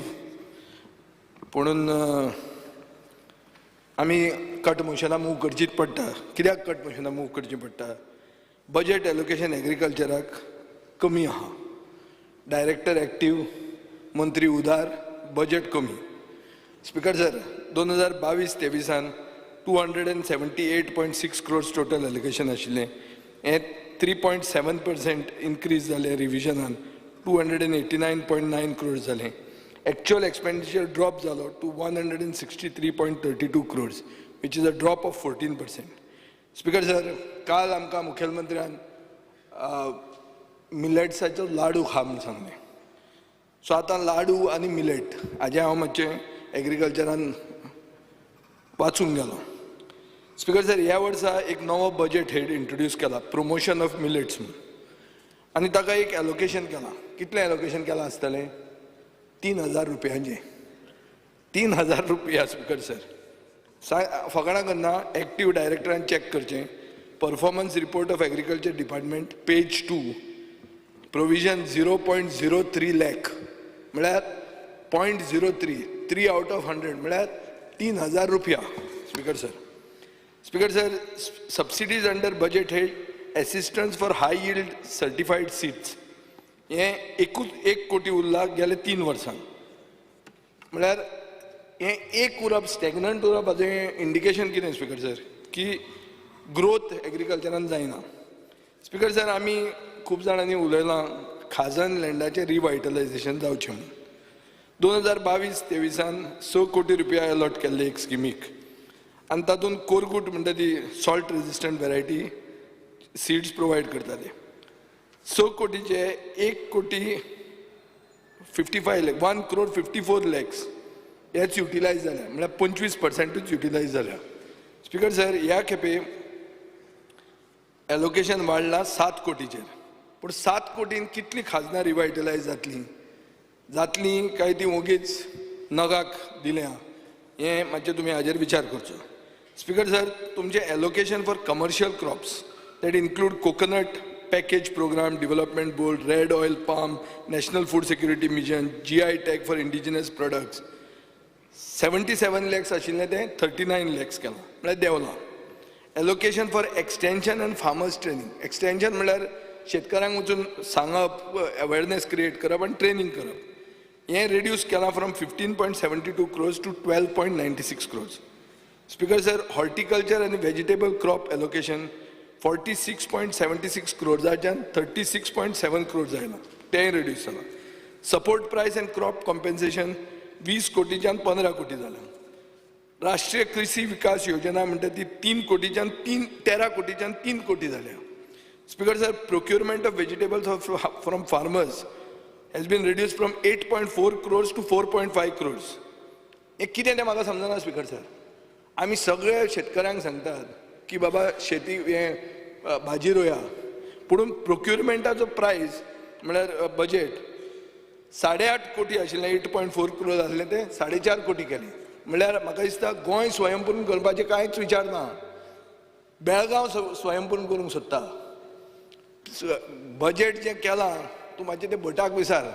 पुणून आमी कट मोशनां मूव करचीच पडटा. कित्याक कट मोशनां मूव करचीं पडटा? बजेट एलोकेशन एग्रीकल्चराक कमी आहा, डायरेक्टर एक्टीव, मंत्री उदार, बजेट कमी. Speaker sir, 2022-23 278.6 crores total allocation आशिल्लें, हें 3.7% इन्क्रीज जालें रिविजनान, 289.9 crores जालें. एक्चुअल एक्सपेंडिचर ड्रॉप जालो to 163.32 crores, which is a drop of 14%. Speaker sir, काल आमकां मुखेलमंत्र्यान मिलेट्साचो लाडू खा म्हूण सांगलें. सो आतां लाडू आनी मिलेट हाजें हांव मातशें एग्रीकल्चरान वाचूंक गेलो. स्पीकर सर, ह्या वर्सा एक नवो बजेट हेड इंट्रोड्यूस केला, प्रमोशन ऑफ मिलेट्स म्हूण, आनी ताका एक एलोकेशन केलां. कितलें एलोकेशन केलां आसतलें? 3,000 रुपयांचें. 3,000 रुपया. स्पीकर सर, फकाणां करना, एक्टीव डायरेक्टरान चॅक करचें. Performance report of agriculture department page 2, provision 0.03 lakh, म्हळ्यार 0.03, 3 out of 100, म्हळ्यार 3,000 रुपया. Speaker sir, speaker sir, subsidies under budget head assistance for high yield certified seeds हें 1 कोटी उरला गेले 3 वर्सां, म्हळ्यार हें एक उरप, स्टॅग्नंट उरप हाजें इंडिकेशन कितें स्पीकर सर, की ग्रोथ एग्रीकल्चरान जायना. स्पीकर सर, आमी खूब जाणांनी उलयलां खाजन लँडाचें रिवायटलायजेशन जावचें म्हणून. 2022-23 6 कोटी रुपया अलॉट केल्ले एक स्किमीक, आनी तातूंत कोरगूट म्हणटा ती salt resistant variety seeds provide करताले. 6 कोटीचे 1 कोटी 55 लाख, 1 crore 54 lakhs हेच युटिलायज जाल्या, म्हळ्यार 25% युटिलायज जाल्या. स्पीकर सर, ह्या खेपे एलोकेशन वाडलां 7 कोटीचेर, पूण 7 कोटीन कितली खाजनां रिवायटलायज जातलीं जातलीं काय ती ओगीच नगाक दिल्या, हें मातशें तुमी हाजेर विचार करचो. स्पीकर सर, तुमचें allocation for commercial crops that include coconut package programme, development board, red oil palm, national food security mission, GI tag for indigenous products, 77 lakhs आशिल्लें तें 39 lakhs केलां, म्हळ्यार देंवलां. Allocation for extension and farmers training, extension म्हळ्यार शेतकारांक वचून सांगप, awareness create करप आनी ट्रेनींग करप, हें रिड्यूस केलां from 15.72 crores to 12.96 crores. Speaker sir, horticulture आनी व्हेजिटेबल क्रॉप एलोकेशन 46.76 क्रोर्साच्यान 36.7 क्रोर्स आयलां, तेंय रिड्यूस जालां. Support price and crop compensation 20 कोटीच्यान 15 कोटी जालां. राष्ट्रीय कृषी विकास योजना म्हणटा ती 3 कोटीच्यान 13 कोटीच्यान 3 कोटी जाल्या. Speaker sir, procurement of vegetables from farmers has been reduced from 8.4 crores to 4.5 crores. हें कितें तें म्हाका समजना स्पीकर सर. आमी सगळे शेतकऱ्यांक सांगतात की बाबा शेती हें भाजी रोया, पूण प्रोक्युरमेंटाचो प्रायस म्हळ्यार बजेट 8.5 कोटी आशिल्लें, 8.4 क्रोर आसलें ते 4.5 कोटी केलें. म्हणल्यार म्हाका दिसता गोंय स्वयंपूर्ण करपाचें कांयच विचार ना. बेळगांव स्वयंपूर्ण करूंक सोदता. बजेट जें केलां तूं मातशें तें भटाक विसार.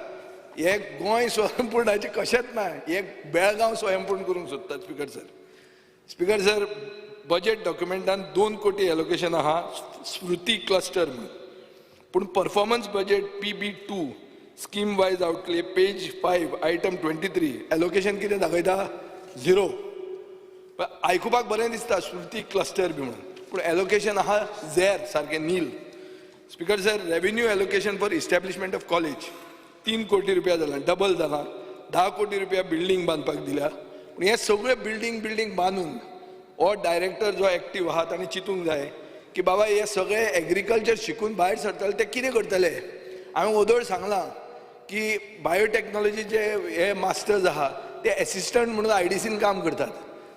हे गोंय स्वयंपूर्णाचें कशेंच ना, हे बेळगांव स्वयंपूर्ण करूंक सोदता. Speaker sir, speaker sir, budget डॉक्युमेंटान 2 कोटी एलोकेशन आहा स्मृती क्लस्टर म्हणून, पूण performance budget PB 2 scheme wise outlay page 5 item 23 allocation कितें दाखयता? 0. आयकुपाक बरें दिसता स्मृती क्लस्टर बी म्हणून, पूण एलोकेशन आहा झेर, सारकें nil. Speaker sir, revenue allocation for establishment of college 3 कोटी रुपया जाला, डबल जाला. 10 कोटी रुपया बिल्डींग बांदपाक दिल्या. पूण हे सगळे बिल्डींग बांदून हो डायरेक्टर जो एक्टीव आहा ताणें चिंतूंक जाय की बाबा हे सगळे एग्रीकल्चर शिकून भायर सरतले ते कितें करतले. हांवें ओदोळ सांगलां की बायोटॅक्नॉलॉजीचे हे मास्टर्स आहा ते एसिस्टंट म्हणून IDCन काम करतात.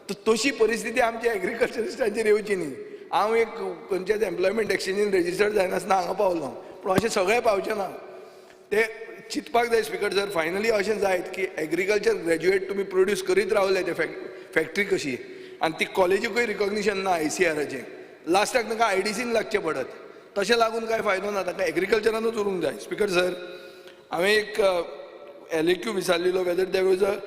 तर तशी परिस्थिती आमच्या एग्रीकल्चरिस्टांचेर येवची न्ही. हांव एक खंयच्याच एम्प्लॉयमेंट एक्सचेंजीन रजिस्टर्ड जायनासतना हांगा पावलो, पूण अशें सगळें पावचें ना. ते चिंतपाक जाय स्पीकर सर. फायनली अशें जायत की एग्रीकल्चर ग्रॅज्युएट तुमी प्रोड्यूस करीत रावले ते फॅक्टरी कशी, आनी ती कॉलेजीकूय रिकॉग्निशन ना ICRाचें. लास्टाक तांकां IDCन लागचें पडत. तशें लागून कांय फायदो ना, तांकां एग्रीकल्चरानूच उरूंक जाय. स्पीकर सर, हांवें एक LAQ विचारलेलो whether there was a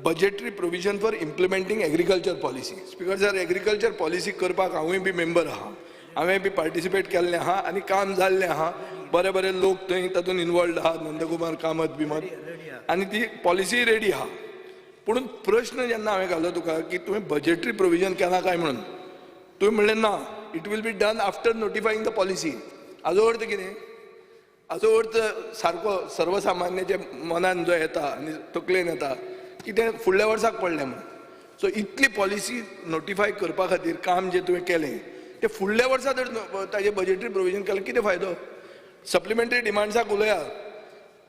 budgetary provision for implementing agriculture policy. Speaker sir, agriculture policy करपाक हांवूय बी मेंबर आहा, हांवें बी पार्टिसिपेट केल्लें आहा आनी काम जाल्लें आहा. बरे बरे लोक थंय तातूंत इनवॉल्ड आहा, नंदकुमार कामत बिमत, आनी ती पॉलिसी रेडी आहा. पूण प्रश्न जेन्ना हांवें घालो तुका की तुवें बजेटरी प्रोविजन केलां काय म्हणून, तुवें म्हणलें ना, it will be done after notifying the policy. हाजो अर्थ कितें? हाजो अर्थ सारको सर्वसामान्याच्या मनान जो येता आनी तकलेन येता की तें फुडल्या वर्साक पडलें म्हणून. सो इतली पॉलिसी नोटिफाय करपा खातीर काम जें तुवें केलें तें फुडल्या वर्सा जर ताजें बजेटरी प्रोविजन केलें कितें फायदो? सप्लिमेंटरी डिमांड्साक उलया,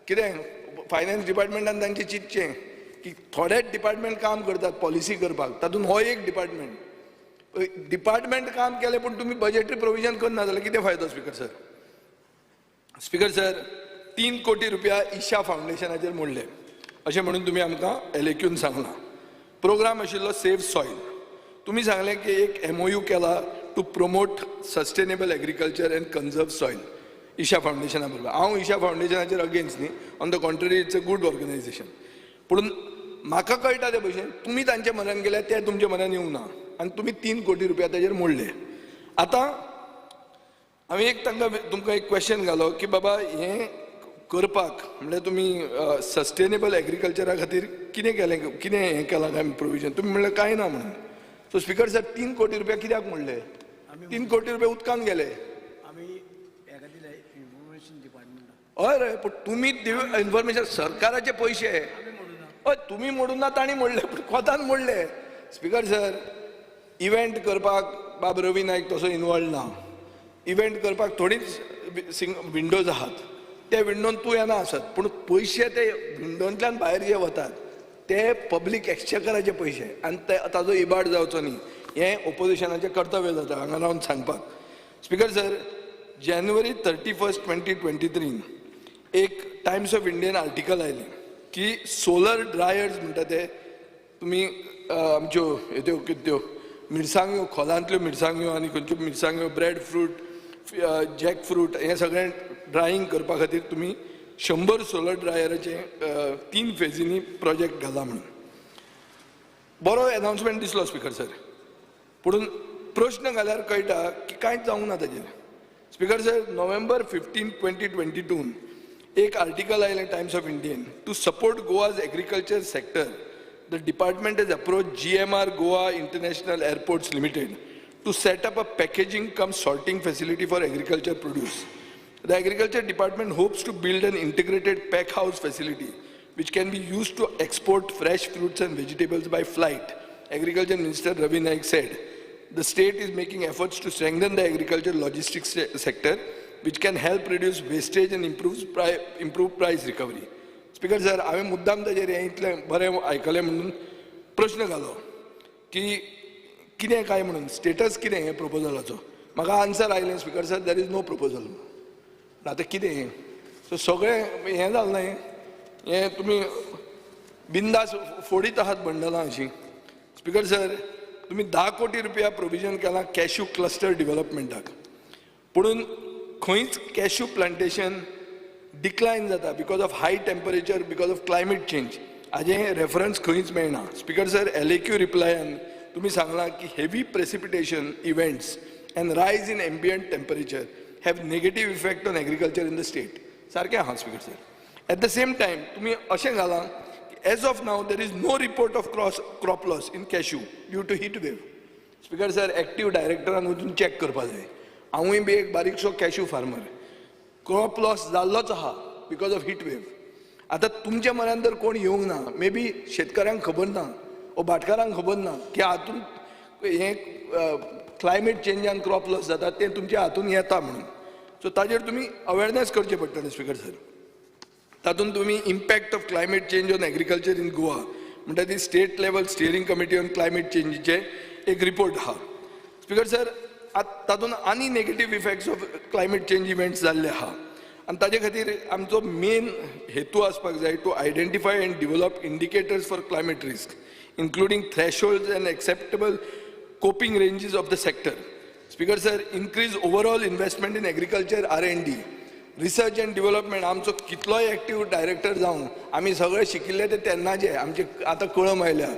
कितें फायनान्स डिपार्टमेंटान तांचें चिंतचें की थोडेच डिपार्टमेंट काम करतात पॉलिसी करपाक, तातूंत हो एक डिपार्टमेंट. डिपार्टमेंट काम केलें पूण तुमी बजेटरी प्रोविजन करना जाल्यार कितें फायदो? स्पीकर सर, स्पीकर सर, 3 कोटी रुपया ईशा फावंडेशनाचेर मोडले अशें म्हणून तुमी आमकां LAQन सांगलां. प्रोग्राम आशिल्लो सेव सॉयल. तुमी सांगलें की एक MOU केला to promote sustainable agriculture and conserve soil Isha फावंडेशना बरोबर. हांव ईशा फावंडेशनाचेर अगेन्स्ट न्ही, on the contrary it's a good organisation. पूण म्हाका कळटा ते भशेन तुमी तांच्या मनान गेल्यार ते तुमच्या मनान येवंक ना आनी तुमी 3 कोटी रुपया ताजेर मोडले. आतां हांवें एक तांकां तुमकां एक क्वेश्चन घालो की बाबा हें करपाक म्हणल्यार तुमी सस्टेनेबल एग्रीकल्चरा खातीर कितें केलें, कितें हें केलां काय प्रोविजन? तुमी म्हणलें कांय ना म्हणून. सो स्पीकर सर, 3 कोटी रुपया कित्याक मोडले? 3 कोटी रुपया उदकान गेले. हय रे, पूण तुमी इन्फॉर्मेशन सरकाराचे पयशे, हय तुमी मोडूं ना, तांणी मोडले, पूण कोतान मोडले. स्पीकर सर, इव्हेंट करपाक बाब रवी नायक तसो इनवॉल्व ना. इव्हेंट करपाक थोडीच विंडोज आहात, त्या विंडोन तूं येना आसत, पूण पयशे ते विंडोंतल्यान भायर जे वतात ते पब्लीक एक्सचेकराचे पयशे आनी ते ताजो इबाड जावचो न्ही हें ओपोजिशनाचें कर्तव्य जाता हांगा रावन सांगपाक. स्पीकर सर, जानेवारी 31, 2023 एक टायम्स ऑफ इंडियन आर्टिकल आयलें की सोलर ड्रायर्स म्हणटा ते तुमी आमच्यो त्यो कितें त्यो मिरसांग्यो, खोलांतल्यो मिरसांग्यो आनी खंयच्यो मिरसांग्यो, ब्रेड फ्रूट, जॅक फ्रूट हें सगळें ड्रायींग करपा खातीर तुमी 100 सोलर ड्रायराचे 3 फेजींनी प्रोजेक्ट घाला म्हणून. बरो एनावन्समेंट दिसलो स्पीकर सर, पूण प्रश्न घाल्यार कळटा की कांयच जावंक ना ताजेर. स्पीकर सर, नोव्हेंबर 15, 2022 एक आर्टिकल आयलें Times of Indian, to support Goa's agriculture sector the department has approach GMR Goa International Airports Limited to set up a packaging cum sorting facility for agriculture produce. The Agriculture Department hopes to build an integrated pack house facility which can be used to export fresh fruits and vegetables by flight, Agriculture Minister Ravi Naik said. The state is making efforts to strengthen the agriculture logistics sector, which can help reduce wastage and improve price recovery. Speaker sir, हांवें मुद्दाम ताजेर हें इतलें बरें आयकलें म्हणून प्रश्न घालो की कितें काय म्हणून स्टेटस कितें हें प्रपोजलाचो. म्हाका आन्सर आयलें speaker sir, there is no proposal. आतां कितें हें? सो सगळें हें जालें ना हें. हें तुमी बिंदास फोडीत आहात बंडलां अशीं. स्पिकर सर, तुमी 10 कोटी रुपया प्रोविजन केलां कॅश्यू क्लस्टर डिवेलपमेंटाक, पुणून खंयच कॅश्यू प्लांटेशन डिक्लायन जाता because of high temperature, because of climate change. हाजें रेफरन्स खंयच मेळना. स्पिकर सर, LAQ रिप्लायान तुमी सांगलां की heavy precipitation events and rise in ambient temperature have negative effect on agriculture in the state. सारकें आहा speaker sir. At the same time तुमी अशें घालां, as of now there is no report of crop loss in cashew due to heat wave. Speaker sir, active डायरेक्टरान वचून check करपा जाय. हांवूय बी एक बारीकसो कॅश्यू फार्मर, क्रॉप लॉस जाल्लोच आहा because of heat wave. आतां तुमच्या म्हऱ्यान जर कोण येवंक ना, मे बी शेतकऱ्यांक खबर ना वो भाटकारांक खबर ना की हातून हें क्लायमेट चेंजान क्रॉप लॉस जाता, तें तुमच्या हातून येता म्हणून. सो ताजेर तुमी अवेरनेस करचें पडटलें स्पिकर सर. तातूंत तुमी impact of climate change on agriculture in Goa म्हणटा ती state level steering committee on climate चेंजीचे एक रिपोर्ट आहा. स्पिकर सर, तातूंत आनी negative effects of climate change events जाल्ले आहा आनी ताजे खातीर आमचो मेन हेतू आसपाक जाय to identify and develop indicators for climate risk including thresholds and acceptable coping ranges of the sector. Speaker sir, increase overall investment in agriculture R&D, research and development. आमचो कितलोय एक्टीव डायरेक्टर जावं, आमी सगळे शिकिल्ले ते तेन्नाचे, आमचे आतां कळम आयल्या,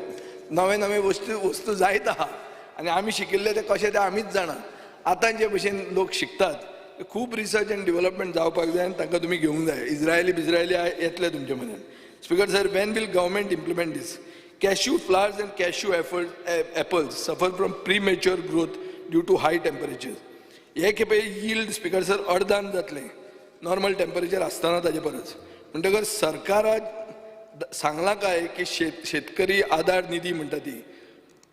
नवे नवे वस्तू जायत आहा आनी आमी शिकिल्ले ते कशे ते आमीच जाणा. आतां जे भशेन लोक शिकतात, खूब रिसर्च एंड डिवेलपमेंट जावपाक जाय आनी तांकां तुमी घेवंक जाय. इज्रायली बिज्रायली येतले तुमचे म्हऱ्यान. Speaker sir, when will government implement this? Cashew flowers and cashew apples suffer from premature growth due to high temperature. हे खेपे यील्ड स्पिकर सर अर्दान जातलें नॉर्मल टेम्परेचर आसतना ताजे परस. म्हणटकर सरकाराक सांगलां काय की शेतकरी आदार निधी म्हणटा ती,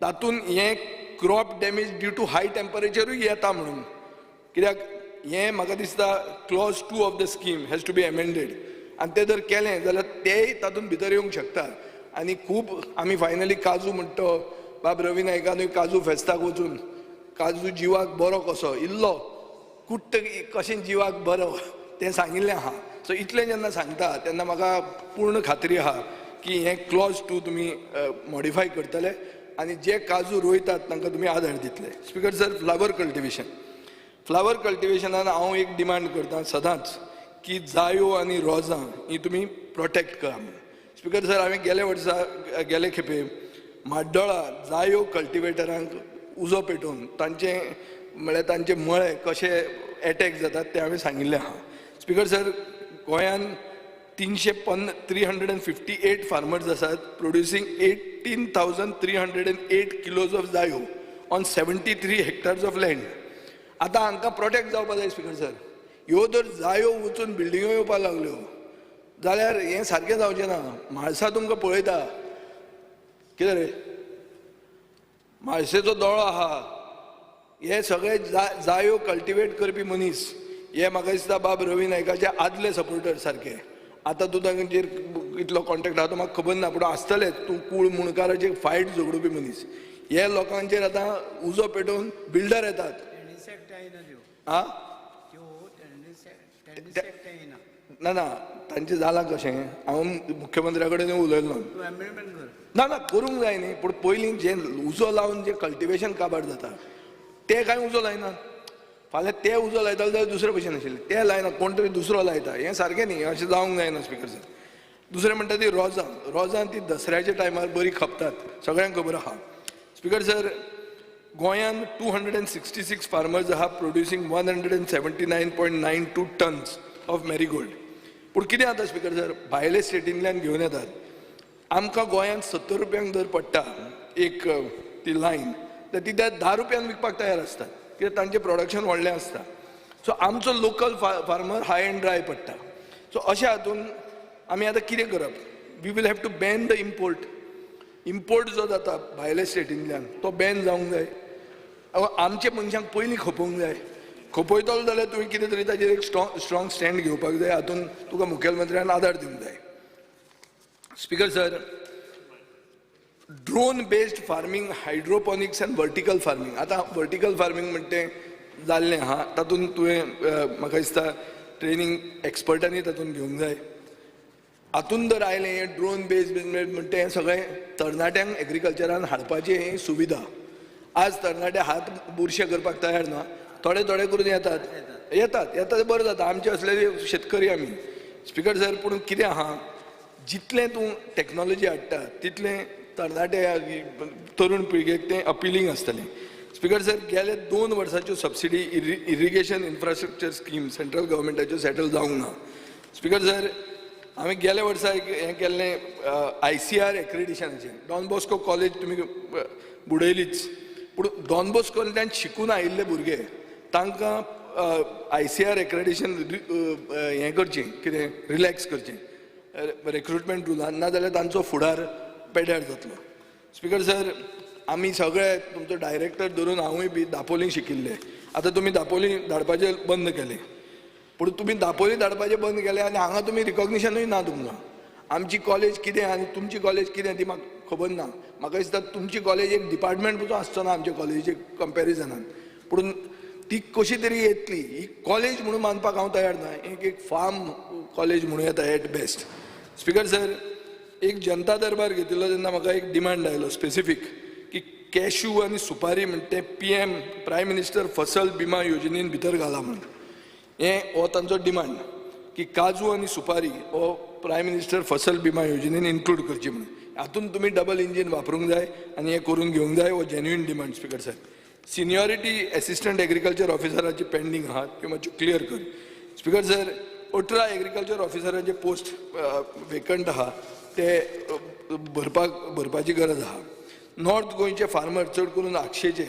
तातूंत हें crop damage due to high टेम्परेचरूय येता म्हणून. कित्याक हें म्हाका दिसता clause 2 of the scheme has to be amended आनी तें जर केलें जाल्यार तेय तातूंत भितर येवंक शकता. आनी खूब आमी फायनली काजू म्हणटा, बाब रवी नायकानूय काजू फेस्ताक वचून काजू जिवाक बरो कसो इल्लो कुट्ट कशें जिवाक बरो तें सांगिल्लें आहा. सो इतलें जेन्ना सांगता तेन्ना म्हाका पूर्ण खात्री आहा की हें क्लॉज 2 तुमी मॉडिफाय करतले आनी जे काजू रोयतात तांकां तुमी आदार दितले. Speaker sir, flower cultivation, flower कल्टिवेशनान हांव एक डिमांड करता सदांच की जायो आनी रोजां ही तुमी प्रोटेक्ट करा म्हणून. स्पिकर सर, हांवें गेले वर्सा गेले खेपे म्हाड्डोळा जायो कल्टिवेटरांक उजो पेटोवन तांचे म्हळ्यार तांचे मळे कशे एटॅक जातात ते हांवें सांगिल्लें आहा. स्पिकर सर, गोंयान 358 फार्मर्स आसात प्रोड्युसींग 18,308 किलोज ऑफ जायो on 73 hectares of land. आतां हांकां प्रोटेक्ट जावपा जाय स्पिकर सर. ह्यो जर जायो वचून बिल्डिंग्यो येवपाक लागल्यो जाल्यार हें सारकें जावचें ना. म्हाळसा तुमकां पळयता कितें रे, म्हाळशेचो दोळो आहा. हे सगळे जायो कल्टिवेट करपी मनीस हे म्हाका दिसता बाब रवी नायकाचे आदले सपोर्टर सारके. आतां तूं तांचेर कितलो कॉन्टेक्ट आहा तो म्हाका खबर ना, पूण आसतलेच. तूं कूळ मुणकाराचेर फायट झगडोवपी मनीस. हे लोकांचेर आतां उजो पेटोवन बिल्डर येतात. आं, ना ना, तांचें जालां कशें, हांव मुख्यमंत्र्या कडेन उलयलो. ना ना, करूंक जाय न्ही, पूण पयलीं जें उजो लावन जें कल्टिवेशन काबार जाता तें कांय उजो लायना. फाल्यां ते उजो लायताले जाल्यार दुसरे भशेन आशिल्ले, ते लायना, कोण तरी दुसरो लायता. हें सारकें न्ही, अशें जावंक जायना स्पिकर सर. दुसरें म्हणटा ती रोजां, रोजां ती दसऱ्याच्या टायमार बरी खपतात, सगळ्यांक खबर आहा. स्पिकर सर, गोंयान 266 फार्मर्स आहा producing 179.92 tons of marigold. पूण कितें जाता स्पिकर सर, भायले स्टेटींतल्यान घेवन येतात. आमकां गोंयांत 70 रुपयांक जर पडटा एक ती लायन, तर ती त्या 10 रुपयांक विकपाक तयार आसतात, कित्याक तांचें प्रोडक्शन व्हडलें आसता. सो आमचो local farmer high and dry पडटा. सो अशें हातून आमी आतां कितें करप, we will have to ban the import. Import जो जाता भायल्या स्टेटींतल्यान तो बॅन जावंक जाय. आमच्या मनशांक पयलीं खपोवंक जाय. खपयतलो जाल्यार तुवें कितें तरी ताजेर एक स्ट्रॉंग स्टँड घेवपाक जाय. हातून तुका मुखेलमंत्र्यान आदार दिवंक जाय. Speaker sir, drone based farming, hydroponics and vertical farming. आतां वर्टिकल फार्मींग म्हणटा तें जाल्लें आहा, तातूंत तुवें म्हाका दिसता ट्रेनींग एक्सपर्टांनी तातूंत घेवंक जाय. हातून जर आयलें हें ड्रोन बेज बिजनेस म्हणटा हें सगळें तरणाट्यांक एग्रीकल्चरान हाडपाची ही सुविधा. आज तरणाटे हात बुरशे करपाक तयार ना, थोडे थोडे करून येतात येतात येतात, बरें जाता. आमचे असले शेतकरी आमी स्पीकर सर. पूण कितें आहा, जितलें तूं टॅक्नोलॉजी हाडटा तितलें तरणाटे तरुण पिळगेक तें अपिलींग आसतलें. स्पीकर सर, गेले 2 वर्साच्यो subsidy irrigation infrastructure scheme central गव्हर्मेंटाच्यो settle जावंक ना. स्पीकर सर, हांवें गेल्या वर्सा एक हें केल्लें ICR एक्रेडिशनाचें. डॉन बॉस्को कॉलेज तुमी बुडयलीच, पूण डॉन बॉस्कोंतल्यान शिकून आयिल्ले भुरगे तांकां ICR accreditation हें करचें, कितें रिलॅक्स करचें रिक्रुटमेंट रुलान, ना जाल्यार तांचो फुडार पेड्यार जातलो. स्पीकर सर, आमी सगळे तुमचो डायरेक्टर धरून हांवूय बी दापोली शिकिल्ले. आतां तुमी दापोली धाडपाचें बंद केलें, पूण तुमी दापोली धाडपाचें बंद केलें आनी हांगा तुमी रिकॉग्निशनूय ना तुमकां. आमची कॉलेज कितें आनी तुमची कॉलेज कितें ती म्हाका खबर ना. म्हाका दिसता तुमची कॉलेज एक डिपार्टमेंट पसून आसचो ना आमच्या कॉलेजीचे कंपॅरिजनान, पूण ती कशी तरी येतली. ही कॉलेज म्हणून मानपाक हांव तयार ना, एक एक फार्म कॉलेज म्हणूं येता एट बेस्ट. स्पीकर सर, एक जनता दरबार घेतिल्लो तेन्ना म्हाका एक डिमांड आयलो स्पेसिफीक की कॅश्यू आनी सुपारी म्हणटा तें PM prime minister Fasal Bima योजनेन भितर घाला म्हणून. हें हो तांचो डिमांड की काजू आनी सुपारी हो प्रायम मिनिस्टर फसल बिमा योजनेन इन्क्लूड करची म्हणून. हातून तुमी डबल इंजीन वापरूंक जाय आनी हें करून घेवंक जाय, हो genuine demand. Speaker sir, seniority assistant agriculture ऑफिसराची pending आहा त्यो मातश्यो क्लियर कर. स्पीकर सर, 18 एग्रीकल्चर ऑफिसराचे पोस्ट वेकंट आहा ते भरपाची गरज आहा. नॉर्थ गोंयचे फार्मर चड करून आगशेचे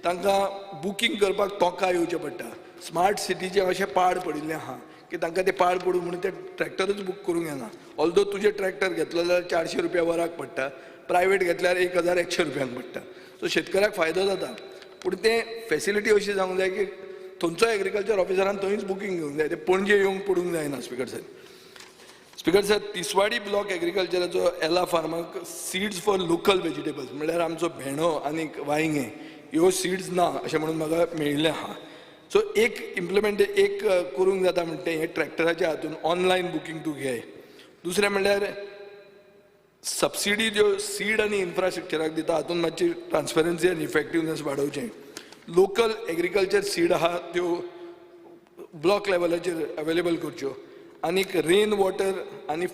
तांकां बुकींग करपाक तोंका येवचें पडटा. स्मार्ट सिटीचें अशें पाड पडिल्लें आहा की तांकां तें पाड पडूं म्हणून ते ट्रॅक्टरूच बूक करूंक येना. ऑल्दो तुजें ट्रॅक्टर घेतलो जाल्यार 400 रुपया वराक पडटा, प्रायवेट घेतल्यार 1100 रुपयांक पडटा. सो शेतकऱ्याक फायदो जाता, पूण तें फेसिलिटी अशी जावंक जाय की थंयचो एग्रीकल्चर ऑफिसरान थंयच बुकींग घेवंक जाय, तें पणजे येवंक पडूंक जायना. Speaker sir, speaker sir, Tiswadi block एग्रीकल्चराचो एला फार्माक सीड्स फॉर लोकल वेजिटेबल्स म्हणल्यार आमचो भेंडो आनी वांयगें ह्यो सीड्स ना अशें म्हणून म्हाका मेळिल्लें आहा. सो एक इम्प्लिमेंट एक करूंक जाता म्हणटा हें ट्रॅक्टराच्या हातून ऑनलायन बुकींग तूं घे. दुसरें म्हणल्यार सबसिडी ज्यो सीड आनी इन्फ्रास्ट्रक्चराक दिता हातून मातशी ट्रान्सपरन्सी आनी इफेक्टिवनेस वाडोवचें. लोकल एग्रीकल्चर सीड आहा त्यो ब्लॉक लेवलाचेर अवेलेबल करच्यो आनीक रेन वॉटर आनी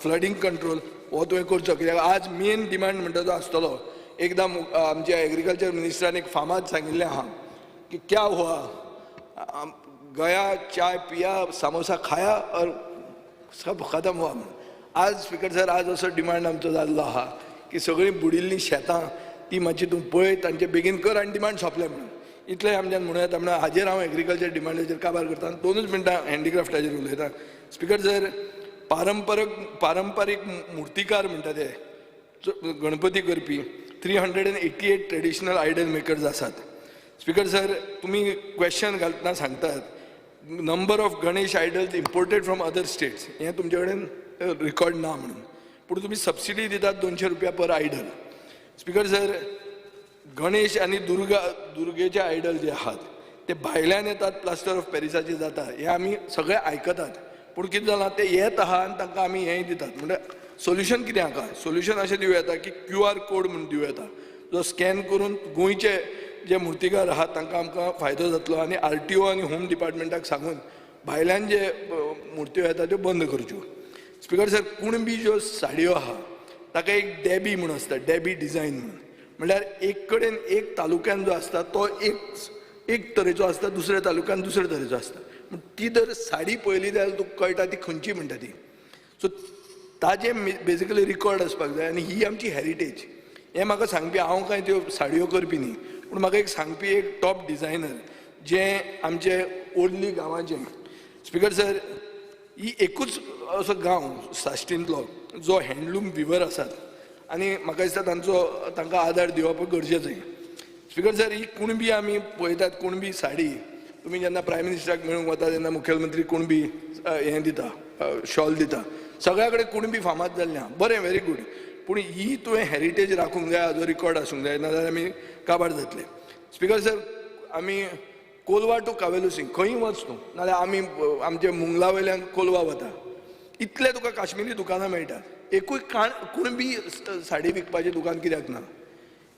फ्लडींग कंट्रोल हो तुवें करचो. कित्याक आज मेन डिमांड म्हणटा तो आसतलो. एकदां आमच्या एग्रीकल्चर मिनिस्टरान एक फामाद सांगिल्लें आहा कि क्या हुआ, गया चाय पिया समोसा खाया और सब खतम हुआ. आज स्पीकर सर, आज असो डिमांड आमचो जाल्लो आहा की सगळीं बुडिल्लीं शेतां ती मातशी तूं पळय, तांचे बेगीन कर आनी डिमांड सोंपलें म्हणून. इतलें आमच्यान म्हणूं येता. म्हणून हाजेर हांव एग्रीकल्चर डिमांडाचेर काबार करता. 2 मिनटां हँडीक्राफ्टाचेर उलयता. स्पीकर सर, पारंपारीक मुर्तीकार म्हणटा ते गणपती करपी 388 ट्रेडिशनल आयडल मेकर्स आसात. स्पीकर सर, तुमी क्वेश्चन घालतना सांगतात number of Ganesh idols imported from other states, हें तुमचे कडेन रिकॉर्ड ना म्हणून, पूण तुमी सबसिडी दितात 200 रुपया पर आयडल. स्पीकर सर, गणेश आनी दुर्गेचे आयडल जे आहात ते भायल्यान येतात, प्लास्टर ऑफ पॅरिसाचे जाता, हें आमी सगळे आयकतात. पूण कितें जालां, ते येत आहा आनी तांकां आमी हेंय दितात. म्हणल्यार सोल्युशन कितें हाका? सोल्युशन अशें दिवं येता की QR code म्हूण दिवं येता, जो स्कॅन करून गोंयचे जे मुर्तीकार आहात तांकां आमकां फायदो जातलो. आनी RTO आनी होम डिपार्टमेंटाक सांगून भायल्यान जे मुर्त्यो येता त्यो बंद करच्यो. स्पीकर सर, कुणबी ज्यो साडयो आहा ताका एक डॅबी म्हूण आसता, डॅबी डिजायन म्हणून. म्हणल्यार एक कडेन एक तालुक्यान जो आसता तो एक तरेचो आसता, दुसऱ्या तालुक्यान दुसरे तरेचो आसता. ती जर साडी पळयली जाल्यार तुका कळटा ती खंयची म्हणटा ती. सो ताजें बेजिकली रिकॉर्ड आसपाक जाय आनी ही आमची हेरिटेज. हें म्हाका सांगपी, हांव कांय त्यो साडयो करपी न्ही, पूण म्हाका एक सांगपी एक टॉप डिजायनर जें आमचे ओर्ली गांवाचें. स्पीकर सर, ही एकूच असो गांव साश्टींतलो जो हँडलूम विवर आसात आनी म्हाका दिसता तांचो तांकां आदार दिवप गरजेचें. स्पीकर सर, ही कुणबी आमी पळयतात, कुणबी साडी तुमी जेन्ना प्रायम मिनिस्टराक मेळूंक वता तेन्ना मुखेलमंत्री कुणबी हें दिता, शॉल दिता. सगळ्या कडेन कुणबी फामाद जाल्ली आहा, बरें, व्हेरी गूड, पूण ही तुवें हेरिटेज राखूंक जाय, हाजो रिकॉर्ड आसूंक जाय, नाजाल्यार आमी काबार जातले. स्पीकर सर, आमी कोलवा टू कावेलुसिंग खंय वच तूं, नाजाल्यार आमी आमचे मुंगला वयल्यान कोलवा वता, इतले तुका काश्मिरी दुकानां मेळटात, एकूय काण कुणबी साडी विकपाचें दुकान कित्याक ना?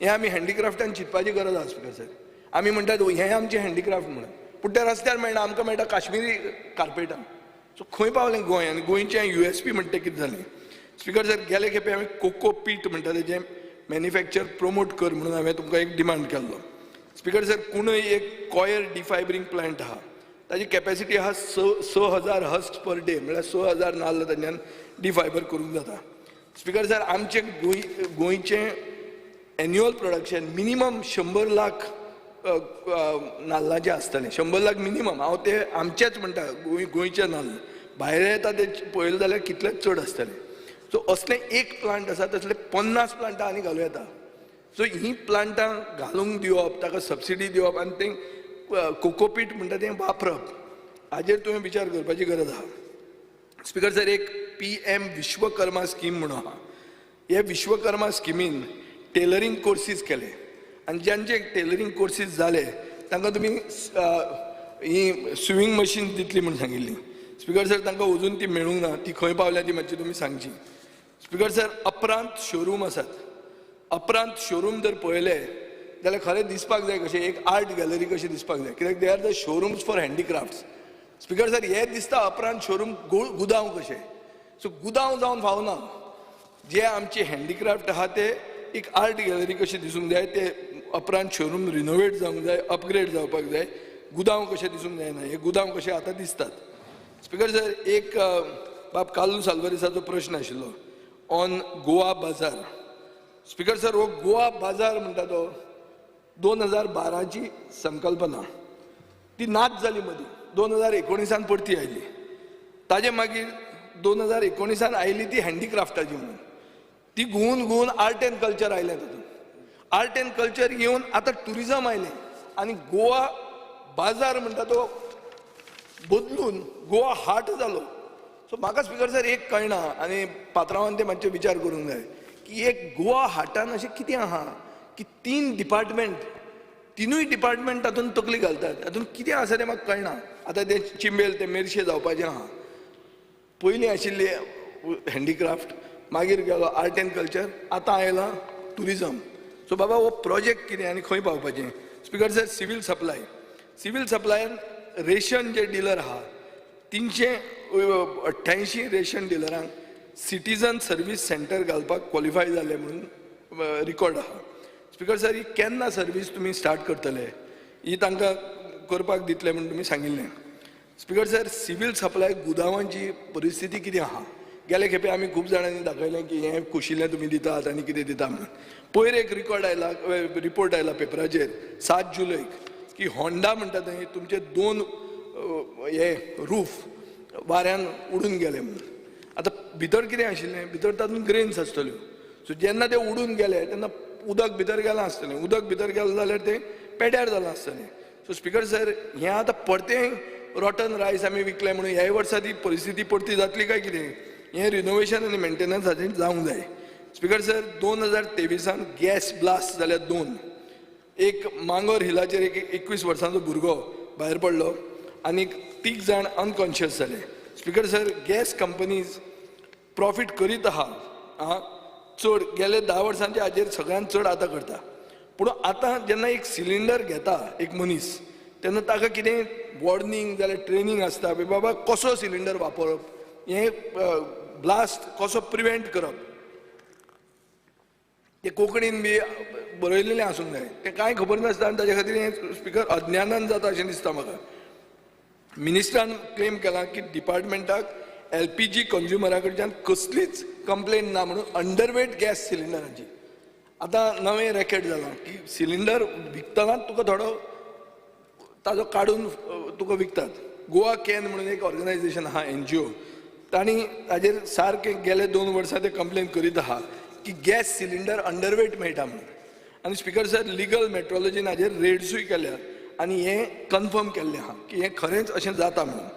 हें आमी हँडीक्राफ्टान चिंतपाची गरज आसा स्पिकर सर. आमी म्हणटात हें आमचें हँडीक्राफ्ट म्हणून, पूण तें रस्त्यार मेळना, आमकां मेळटा काश्मिरी कार्पेटां. सो खंय पावलें गोंय आनी गोंयचें USP म्हणटा तें कितें जालें? स्पिकर सर, गेले खेपे हांवें कोको पीट म्हणटा तेजें मॅन्युफॅक्चर प्रमोट कर म्हणून हांवें तुमकां एक डिमांड केल्लो. स्पिकर सर, कुणय एक कॉयर डिफायबरींग प्लांट आहा, ताजी कॅपेसिटी आहा 6,000 हस्क पर डे, म्हळ्यार 6,000 नाल्ल तांच्यान डिफायबर करूंक जाता. स्पिकर सर, आमचें गोंयचें एन्युअल प्रोडक्शन मिनिमम 100 लाख नाल्लाचें आसतलें, 100 लाख मिनिमम. हांव ते आमचेच म्हणटा, गोंयचे नाल्ल, भायर येता ते पळयलें जाल्यार कितलेच चड आसतले. सो असलें एक प्लांट आसा, तसले 50 प्लांटां आनी घालूं येता. सो हीं प्लांटां घालूंक दिवप, ताका सबसिडी दिवप आनी तें कोकोपीट म्हणटा तें वापरप, हाजेर तुवें विचार करपाची गरज आसा. स्पिकर सर, एक PM Vishwakarma scheme म्हणून आहा. हे विश्वकर्मा स्किमीन टेलरींग कोर्सीस केले आनी ज्यांचे टेलरींग कोर्सीस जाले तांकां तुमी ही स्विंग मशीन दितली म्हूण सांगिल्ली. स्पिकर सर, तांकां अजून ती मेळूंक ना, ती खंय पावल्या ती मातशी तुमी सांगची. स्पिकर सर, अपरांत शोरूम आसात. अपरांत शोरूम जर पळयले जाल्यार खरें दिसपाक जाय कशें एक आर्ट गॅलरी कशी दिसपाक जाय, कित्याक they are the showrooms for handicrafts. Speaker sir, हे दिसता अपरांत शोरूम गुदांव कशें. सो गुदांव जावन फावना, जे आमचे हँडीक्राफ्ट आहा ते एक आर्ट गॅलरी कशी दिसूंक जाय, ते अपरांत शोरूम रिनोवेट जावंक जाय, अपग्रेड जावपाक जाय, गुदांव कशें दिसूंक जायना, हे गुदांव कशे आतां दिसतात. स्पिकर सर, एक बाब कार्लूस आल्वारीसाचो प्रश्न आशिल्लो ऑन गोवा बाजार. स्पिकर सर, हो गोवा बाजार म्हणटा तो 2012ची संकल्पना, ती नाच जाली मदीं, 2019 परती आयली. ताजे मागीर 2019 आयली ती हँडीक्राफ्टाची म्हणून, ती घुंवून घुंवून आर्ट एंड कल्चर आयलें. तातूंत आर्ट एंड कल्चर येवन आतां ट्युरिजम आयलें आनी गोवा बाजार म्हणटा तो बदलून गोवा हाट जालो. सो म्हाका स्पिकर सर एक कळना आनी पात्रांवान ते मातशे विचार करूंक जाय की एक गोवा हाटान अशें कितें आहा की 3 डिपार्टमेंट, तिनूय डिपार्टमेंट तातूंत तकली घालतात, तातूंत कितें आसा तें म्हाका कळना. आतां तें चिंबेल ते मेरशे जावपाचें आहा, पयलीं आशिल्ली हँडीक्राफ्ट, मागीर गेलो आर्ट एंड कल्चर, आतां आयलां ट्युरिजम. सो बाबा हो प्रोजेक्ट कितें आनी खंय पावपाचें? Speaker sir, civil supply, civil सप्लायान ration जे डिलर आहा 388 रेशन डिलरांक सिटीजन सर्वीस सेंटर घालपाक क्वॉलिफाय जाले म्हणून रिकॉर्ड आहा. स्पिकर सर, ही केन्ना सर्वीस तुमी स्टार्ट करतले, ही तांकां करपाक दितले म्हूण तुमी सांगिल्लें. स्पिकर सर, सिवील सप्लाय गुदांवांची परिस्थिती कितें आहा? गेले खेपे आमी खूब जाणांनी दाखयलें की हें कुशिल्लें तुमी दितात आनी कितें दिता म्हणून. पयर एक रिकॉर्ड आयला, रिपोर्ट आयला पेपराचेर 7 जुलयक की होंडा म्हणटा थंय तुमचे 2 हे रूफ वाऱ्यान उडून गेले म्हणून. आतां भितर कितें आशिल्लें, भितर तातूंत ग्रेन्स आसतल्यो. सो जेन्ना ते उडून गेले तेन्ना उदक भितर गेलां आसतलें, उदक भितर गेलें जाल्यार तें पेड्यार जालां आसतलें. सो स्पिकर सर, हें आतां परतें रोटन रायस आमी विकलें म्हणून ह्याय वर्सा ती परिस्थिती परती जातली काय कितें? हें रिनोवेशन आनी मेंटेनन्स हाजेर जावंक जाय. स्पिकर सर, 2023 गॅस ब्लास्ट जाल्या 2, एक मांगोर हिलाचेर एक 21 वर्सांचो भुरगो भायर पडलो आनी 3 जाण अनकॉन्शियस जाले. Speaker sir, gas companies profit करीत आहा, चड गेले 10 वर्सांचे हाजेर सगळ्यांत चड आतां करता. पूण आतां जेन्ना एक सिलिंडर घेता एक मनीस तेन्ना ताका कितें वॉर्निंग जाल्यार ट्रेनींग आसता बाबा कसो सिलिंडर वापरप, हें ब्लास्ट कसो प्रिवेंट करप, ते कोंकणीन बी बरयलेलें आसूंक जाय. तें कांय खबर नासता आनी ताजे खातीर हें स्पिकर अज्ञानान जाता अशें दिसता म्हाका. मिनिस्टरान क्लेम केलां की डिपार्टमेंटाक LPG कंज्युमरा कडच्यान कसलीच कंप्लेन ना म्हणून अंडरवेट गॅस सिलिंडराची. आतां नवें रॅकेट जालां की सिलिंडर विकतना तुका थोडो ताजो काडून तुका विकतात. गोवा can म्हणून एक ऑर्गनायझेशन आहा, NGO, तांणी ताजेर सारकें गेले 2 वर्सां ते कंप्लेन करीत आहा की गॅस सिलिंडर अंडरवेट मेळटा म्हणून. आनी स्पिकर सर, लिगल मेट्रोलॉजीन हाजेर रेड्सूय केल्या आनी हें कन्फर्म केल्लें आहा की हें खरेंच अशें जाता म्हणून.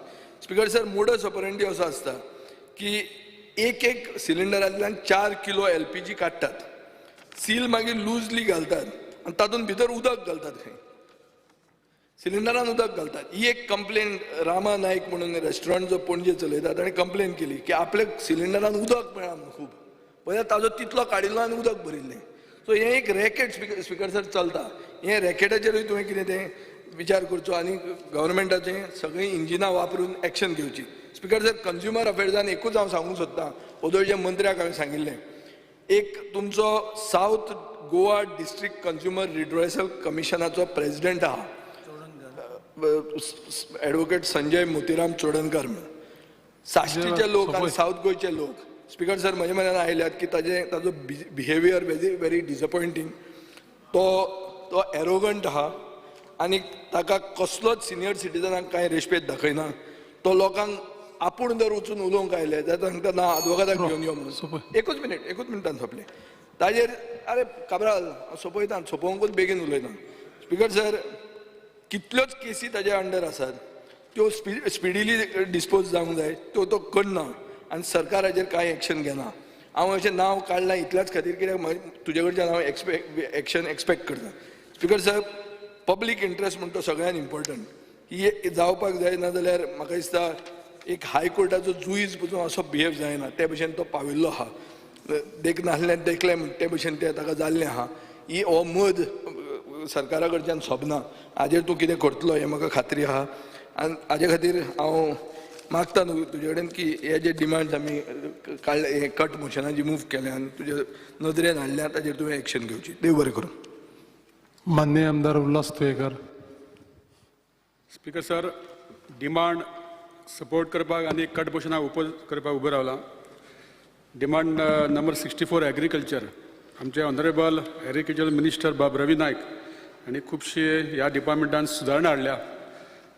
स्पिकर सर, मोडस ऑपरेंडी असो आसता की एक एक सिलिंडरांतल्यान 4 किलो LPG काडटात, सील मागीर लुजली घालतात आनी तातूंत भितर उदक घालतात. खंय सिलिंडरान उदक घालतात. ही एक कंप्लेन रामा नायक म्हणून रेस्टॉरंट जो पणजे चलयता ताणें कंप्लेन केली की आपल्या सिलिंडरान उदक मेळना म्हणून खूब, पळय ताजो तितलो काडिल्लो आनी उदक भरिल्लें. सो हें एक रॅकेट स्पिकर सर चलता. हें रॅकेटाचेरूय तुवें कितें तें विचार करचो आनी गव्हर्मेंटाचें सगळीं इंजिनां वापरून एक्शन घेवची. स्पिकर सर, कंज्युमर अफेर्सान एकूच हांव सांगूंक सोदतां, ओदोळच्या मंत्र्याक हांवें सांगिल्लें, एक तुमचो South Goa district consumer redressal कमिशनाचो प्रेजिडेंट आहा एडवोकेट संजय मोतीराम चोडणकर म्हणून. साश्टीचे लोक आनी सावथ गोंयचे लोक स्पिकर सर म्हज्या मनान आयल्यात की ताजो बिहेवियर व्हेरी व्हेरी डिसपॉयंटींग. तो एरोगंट आहा आनी ताका कसलोच सिनियर सिटीजनाक कांय रेस्पेद दाखयना. तो लोकांक आपूण जर वचून उलोवंक आयले जाल्यार सांगता ना आदवोगादाक घेवन यो म्हणून. एकूच मिनीट, एकूच मिनटान सोंपलें ताजेर. अरे काब्राल हांव सोंपयता, सोंपोवंकूच बेगीन उलयता. स्पिकर सर, कितल्योच केसी ताज्या अंडर आसात, त्यो स्पिडिली डिस्पोज जावंक जाय, त्यो तो करना आनी सरकार हाजेर कांय एक्शन घेना. हांव अशें नांव काडलां इतल्याच खातीर कित्याक तुजे कडच्यान हांव एक्शन एक्सपेक्ट करता. स्पिकर सर, पब्लीक इंट्रस्ट म्हणटा तो सगळ्यान इम्पॉर्टंट, ही जावपाक जाय. ना जाल्यार म्हाका दिसता एक हायकोर्टाचो जुईज पसून असो बिहेव जायना ते भशेन तो पाविल्लो आहा. देख नासलें देखलें म्हण ते भशेन तें ताका जाल्लें आहा. ही हो मद सरकारा कडच्यान सोबना. हाजेर तूं कितें करतलो हें म्हाका खात्री आहा आनी हाजे खातीर हांव मागता न्हू तुजे कडेन की हे जे डिमांड्स आमी काडले, हे कट मोशनां जी मूव केल्या आनी तुजे नदरेन हाडल्या ताजेर तुवें एक्शन घेवची. देव बरें करूं. माननीय आमदार Ulhas Tuyenkar. Speaker sir, demand support करपाक आनी कट मोशनाक ओपोज करपाक उबो रावला. डिमांड नंबर 64 एग्रीकल्चर, आमचे ऑनरेबल एग्रीकल्चर मिनिस्टर बाब रवी नायक आनी खुबशे ह्या डिपार्टमेंटान सुदारणा हाडल्या.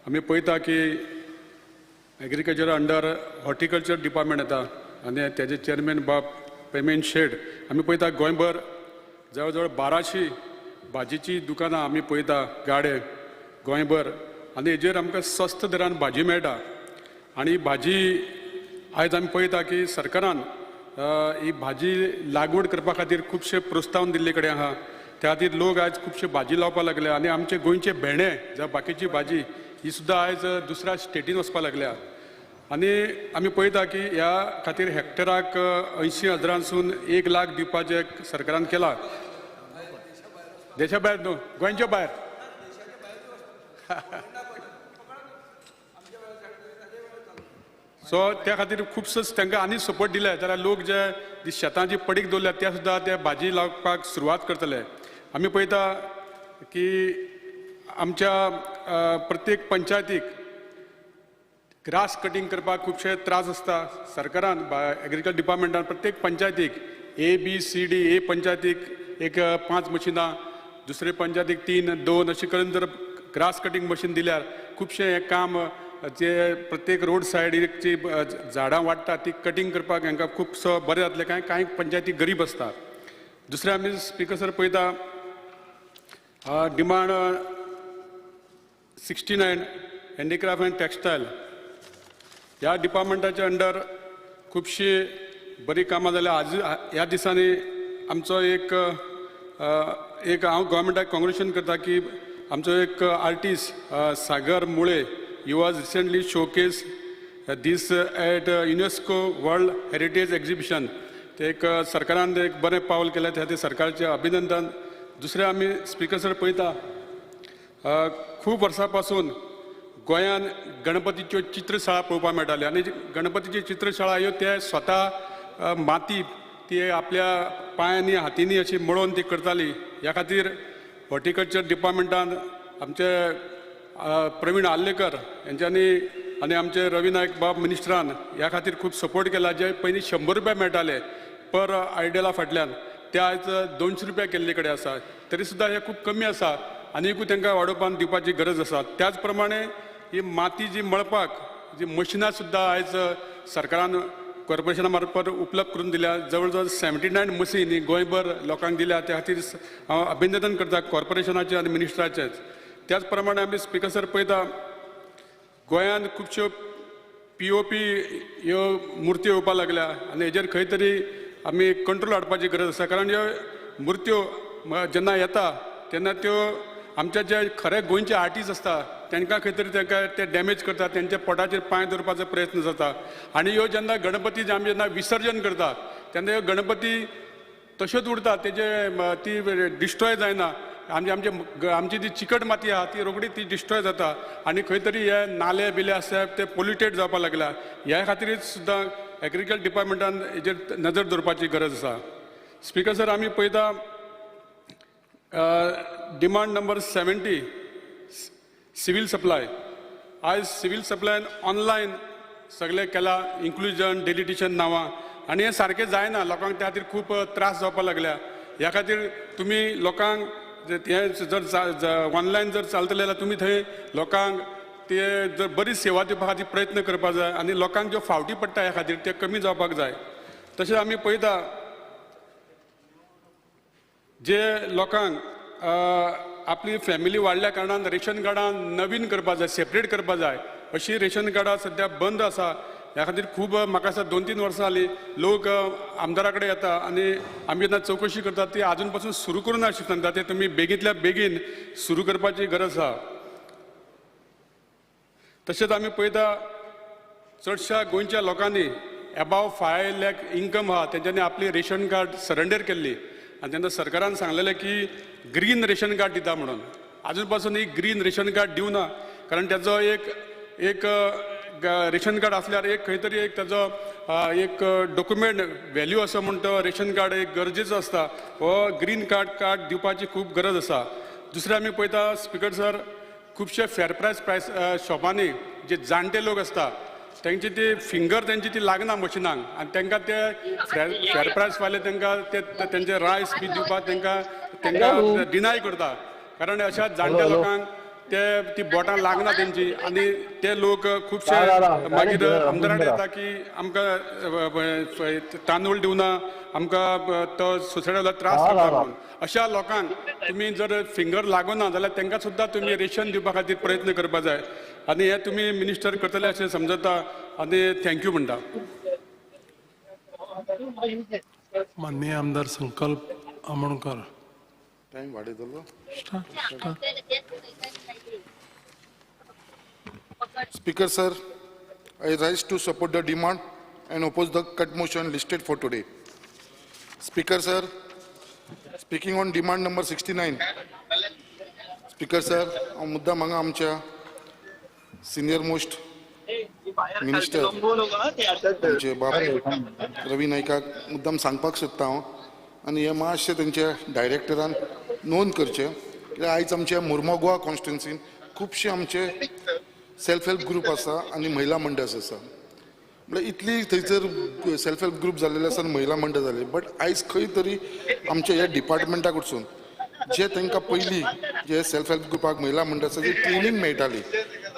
आमी पळयता की एग्रीकल्चर अंडर हॉर्टिकल्चर डिपार्टमेंट येता आनी तेजे चेअरमॅन बाब पेमेन शेड. आमी पळयता गोंयभर जवळ जवळ 1200 भाजीची दुकानां आमी पळयता, गाडे गोंयभर, आनी हेजेर आमकां स्वस्त दरान भाजी मेळटा. आनी भाजी आयज आमी पळयता की सरकारान ही भाजी लागवड करपा खातीर खुबशे प्रोत्साहन दिल्ले कडेन आहा. त्या खातीर लोक आयज खुबशे भाजी लावपाक लागले आनी आमचे गोंयचे भेंडे जावं बाकीची भाजी ही सुद्दां आयज दुसऱ्या स्टेटीन वचपाक लागल्या. आनी आमी पळयता की ह्या खातीर हॅक्टराक 80,000 1 लाख दिवपाचें सरकारान केलां. देशा भायर न्हू, गोंयच्या भायर. सो त्या खातीर खुबसोच तांकां आनी सपोर्ट दिले जाल्यार लोक जे शेतां जी पडीक दवरल्या त्या सुद्दां ते भाजी लावपाक सुरवात करतले. आमी पळयता की आमच्या प्रत्येक पंचायतीक ग्रास कटींग करपाक खुबशे त्रास आसता. सरकारान एग्रीकल्चर डिपार्टमेंटान प्रत्येक पंचायतीक A B C D, A पंचायतीक एक 5 मशिनां, दुसरे पंचायतीक 3, 2 अशें करून जर ग्रास कटींग मशीन दिल्यार खुबशें हें काम जे प्रत्येक रोड सायडीची झाडां वाडटा ती कटींग करपाक हांकां खुबसो बरें जातलें. कांय कांय पंचायती गरीब आसता. दुसरें आमी स्पिकर सर पळयता डिमांड 69 हँडीक्राफ्ट अँड टेक्सटायल ह्या डिपार्टमेंटाच्या अंडर खुबशीं बरीं कामां जाल्या. आज ह्या दिसांनी आमचो एक हांव गव्हर्मेंटाक कॉंग्रेच्युलेशन करता की आमचो एक artist Sagar Mule, he was recently showcase this at UNESCO World Heritage Exhibition. ते एक सरकारान एक बरें पावल केलें, त्या खातीर सरकारचें अभिनंदन. दुसरें आमी स्पिकर सर पळयता खूब वर्सां पासून गोंयान गणपतीच्यो चित्रशाळा पळोवपाक मेळटाल्यो आनी गणपतीची चित्रशाळा ह्यो ते स्वता माती ती आपल्या पांयांनी हातींनी अशी मळोवन ती करताली. ह्या खातीर हॉर्टिकल्चर डिपार्टमेंटान आमचे प्रवीण आर्लेकर हेंच्यांनी आनी आमचे रवी नायक बाब मिनिस्टरान ह्या खातीर खूब सपोर्ट केला. जे पयलीं 100 रुपया मेळटाले पर आयडियला फाटल्यान ते आयज 200 रुपया केल्ले कडेन आसा. तरी सुद्दां हें खूब कमी आसा आनीकूय तांकां वाडोवपाक दिवपाची गरज आसा. त्याच प्रमाणे ही माती जी मळपाक जी मशिनां सुद्दां आयज सरकारान कॉर्पोरेशना मार्फत उपलब्ध करून दिल्या. जवळ जवळ 79 मशीन ही गोंयभर लोकांक दिल्या. त्या खातीर हांव अभिनंदन करता कॉर्पोरेशनाचें आनी मिनिस्टराचेंच. त्याच प्रमाणे आमी स्पिकर सर पळयता गोंयांत खुबश्यो POP ह्यो मुर्त्यो येवपाक लागल्या आनी हेजेर खंय तरी आमी कंट्रोल हाडपाची गरज आसा. कारण ह्यो मुर्त्यो जेन्ना येता तेन्ना त्यो आमचे जे खरे गोंयचे आर्टिस्ट आसता तांकां खंय तरी तांकां ते डॅमेज करता, तेंच्या पोटाचेर पांय दवरपाचो प्रयत्न जाता. आनी ह्यो जेन्ना गणपती आमी जेन्ना विसर्जन करता तेन्ना ह्यो गणपती तश्योच उरता, तेजे ती डिस्ट्रॉय जायना. आमची आमचे आमची जी चिकट माती आहा ती रोखडी ती डिस्ट्रॉय जाता आनी खंय तरी हे नाले बिले आसा ते पोल्युटेड जावपाक लागला. ह्या खातीर सुद्दां एग्रीकल्चर डिपार्टमेंटान हेजेर नजर दवरपाची गरज आसा. स्पीकर सर, आमी पळयता demand number 70 civil supply. आयज सिवील सप्लायन ऑनलायन सगळें केलां, इन्क्लुजन डेलिटिशन नांवां, आनी हें सारकें जायना. लोकांक त्या खातीर खूब त्रास जावपाक लागल्या. ह्या खातीर तुमी लोकांक हें जर ऑनलायन जर चलतलें जाल्यार तुमी थंय लोकांक ते जर बरी सेवा दिवपा खातीर प्रयत्न करपाक जाय आनी लोकांक ज्यो फावटी पडटा ह्या खातीर ते कमी जावपाक जाय. तशेंच आमी पळयता जे लोकांक आपली फॅमिली वाडल्या कारणान रेशन कार्डां नवीन करपाक जाय, सेपरेट करपाक जाय, अशी रेशन कार्डां सद्या बंद आसा. ह्या खातीर खूब म्हाका दिसता 2-3 वर्सां जालीं लोक आमदारा कडेन येता आनी आमी जेन्ना चवकशी करतात ती आजून पासून सुरू करूं ना अशें सांगता. ते तुमी बेगींतल्या बेगीन सुरू करपाची गरज आसा. तशेंच आमी पळयता चडश्या गोंयच्या लोकांनी एबाव 5 लाख इन्कम आहा तेंच्यांनी आपली रेशन कार्ड सरेंडर केल्ली आनी तेन्ना सरकारान सांगलेलें की ग्रीन रेशन कार्ड दिता म्हणून. आजून पासून एक ग्रीन रेशन कार्ड दिवना, कारण तेजो एक एक रेशन कार्ड आसल्यार एक खंय तरी एक ताजो एक डॉक्युमेंट व्हॅल्यू असो म्हण तो रेशन कार्ड एक गरजेचो आसता. हो ग्रीन कार्ड दिवपाची खूब गरज आसा. दुसरें आमी पळयता स्पीकर सर, खुबशे फेर प्रायस शॉपांनी जे जाणटे लोक आसता तेंची ती फिंगर तेंची ती लागना मशिनांक आनी तांकां ते फेर प्रायस वाले तांकां ते तेंचे रायस बी दिवपाक तांकां तांकां डिनाय करता, कारण अशा जाणट्या लोकांक ते ती बोटां लागना तेंची आनी ते लोक खुबशे मागीर आमदारा कडेन येता की आमकां तांदूळ दिवना, आमकां तो सोसायटीवालो त्रास करता म्हणून. अशा लोकांक तुमी जर फिंगर लागना जाल्यार तांकां सुद्दां तुमी रेशन दिवपा खातीर प्रयत्न करपाक जाय आनी हे तुमी मिनिस्टर करतले अशें समजता आनी thank you म्हणटा. माननीय आमदार संकल्प आमोणकर. टायम वाडयतलो. Speaker sir, I rise to support the demand and oppose the cut motion listed for today. Speaker sir, speaking on demand number 69. Speaker sir, हांव मुद्दाम हांगा आमच्या सिनियर मोस्ट मिनिस्टर आमचे बाब रवी नायकाक मुद्दाम सांगपाक सोदता हांव आनी हें मातशें तेंच्या डायरेक्टरान नोंद करचें कित्याक आयज आमच्या मुर्मो गोवा कॉन्स्टिट्युन्सीन खुबशे आमचे सेल्फ हेल्प ग्रूप आसा आनी महिला मंडळ आसा. म्हळ्यार इतली थंयसर सेल्फ हेल्प ग्रूप जाल्लेले आसा आनी महिला मंडळ जाले, बट आयज खंय तरी आमच्या ह्या डिपार्टमेंटा कडसून जे तांकां पयलीं जे सेल्फ हेल्प ग्रुपाक महिला मंडळ जी ट्रेनींग मेळटाली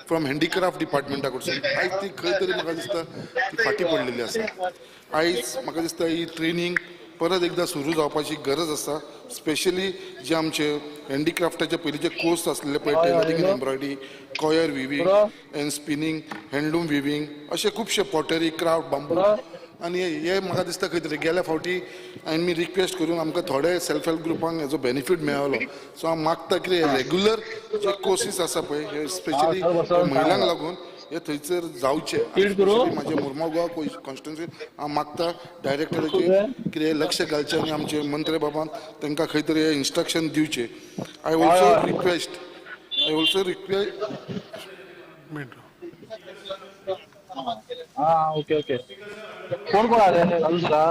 फ्रॉम हँडीक्राफ्ट डिपार्टमेंटा कडसून, आयज ती खंय तरी म्हाका दिसता ती फाटीं पडलेली आसा. आयज म्हाका दिसता ही ट्रेनींग परत एकदां सुरू जावपाची गरज आसा. स्पेशली जे आमचे हँडीक्राफ्टाचे पयलींचे कोर्स आसलेले पळय, tailoring and embroidery, coir weaving and spinning, handloom weaving, अशे खुबशे पॉटरी, क्राफ्ट, बांबू आनी हे म्हाका दिसता खंय तरी गेल्या फावटी हांवें मी रिक्वेस्ट करून आमकां थोडे सेल्फ हेल्प ग्रुपांक हेजो बेनिफीट मेळलो. सो हांव मागता कितें रेगुलर जे कोर्सीस आसा पळय हे स्पेशली महिलांक लागून हे थंयसर जावचे. म्हाजे मुर्मो गोवा कॉन्स्टिट्युन्सी हांव मागता डायरेक्टराचेर कितें लक्ष घालचें आनी आमचे मंत्री बाबान तांकां खंय तरी इन्स्ट्रक्शन दिवचें. I also request okay okay. कोण कोण आले दुसरा?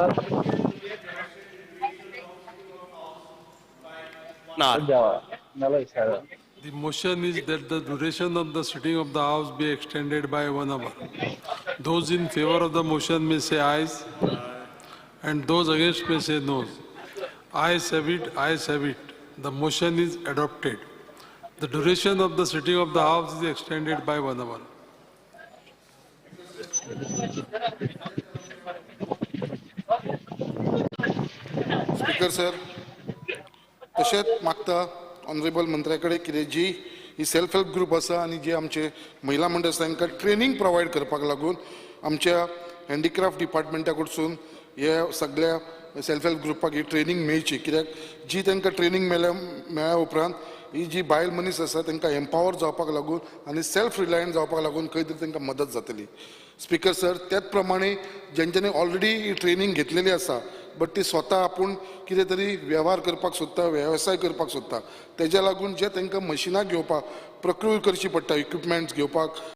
The motion is that the duration of the sitting of the House be extended by 1 hour. Those in favor of the motion may say ayes, and those against may say noes. Ayes have it, ayes have it. The motion is adopted. The duration of the sitting of the House is extended by 1 hour. Speaker sir, तशेंच मागता honourable मंत्र्या कडेन कितें जी ही self help group आसा आनी जे आमचे महिला मंडळ आसा तांकां ट्रेनींग प्रोवायड करपाक लागून आमच्या हँडीक्राफ्ट डिपार्टमेंटा कडसून हे सगळ्या सेल्फ हेल्प ग्रुपाक ही ट्रेनींग मेळची. कित्याक जी तांकां ट्रेनींग मेळ्या उपरांत ही जी बायल मनीस आसा तांकां एम्पावर जावपाक लागून आनी सेल्फ रिलायंट जावपाक लागून खंय तरी तांकां मदत जातली. स्पीकर सर, त्याच प्रमाणे जेंच्यांनी ऑलरेडी ही ट्रेनींग घेतलेली आसा बट ती स्वता आपूण कितें तरी वेव्हार करपाक सोदता, वेवसाय करपाक सोदता, तेज्या लागून जे तांकां मशिनां घेवपाक प्रक्रिया करची पडटा, इक्विपमेंट्स घेवपाक.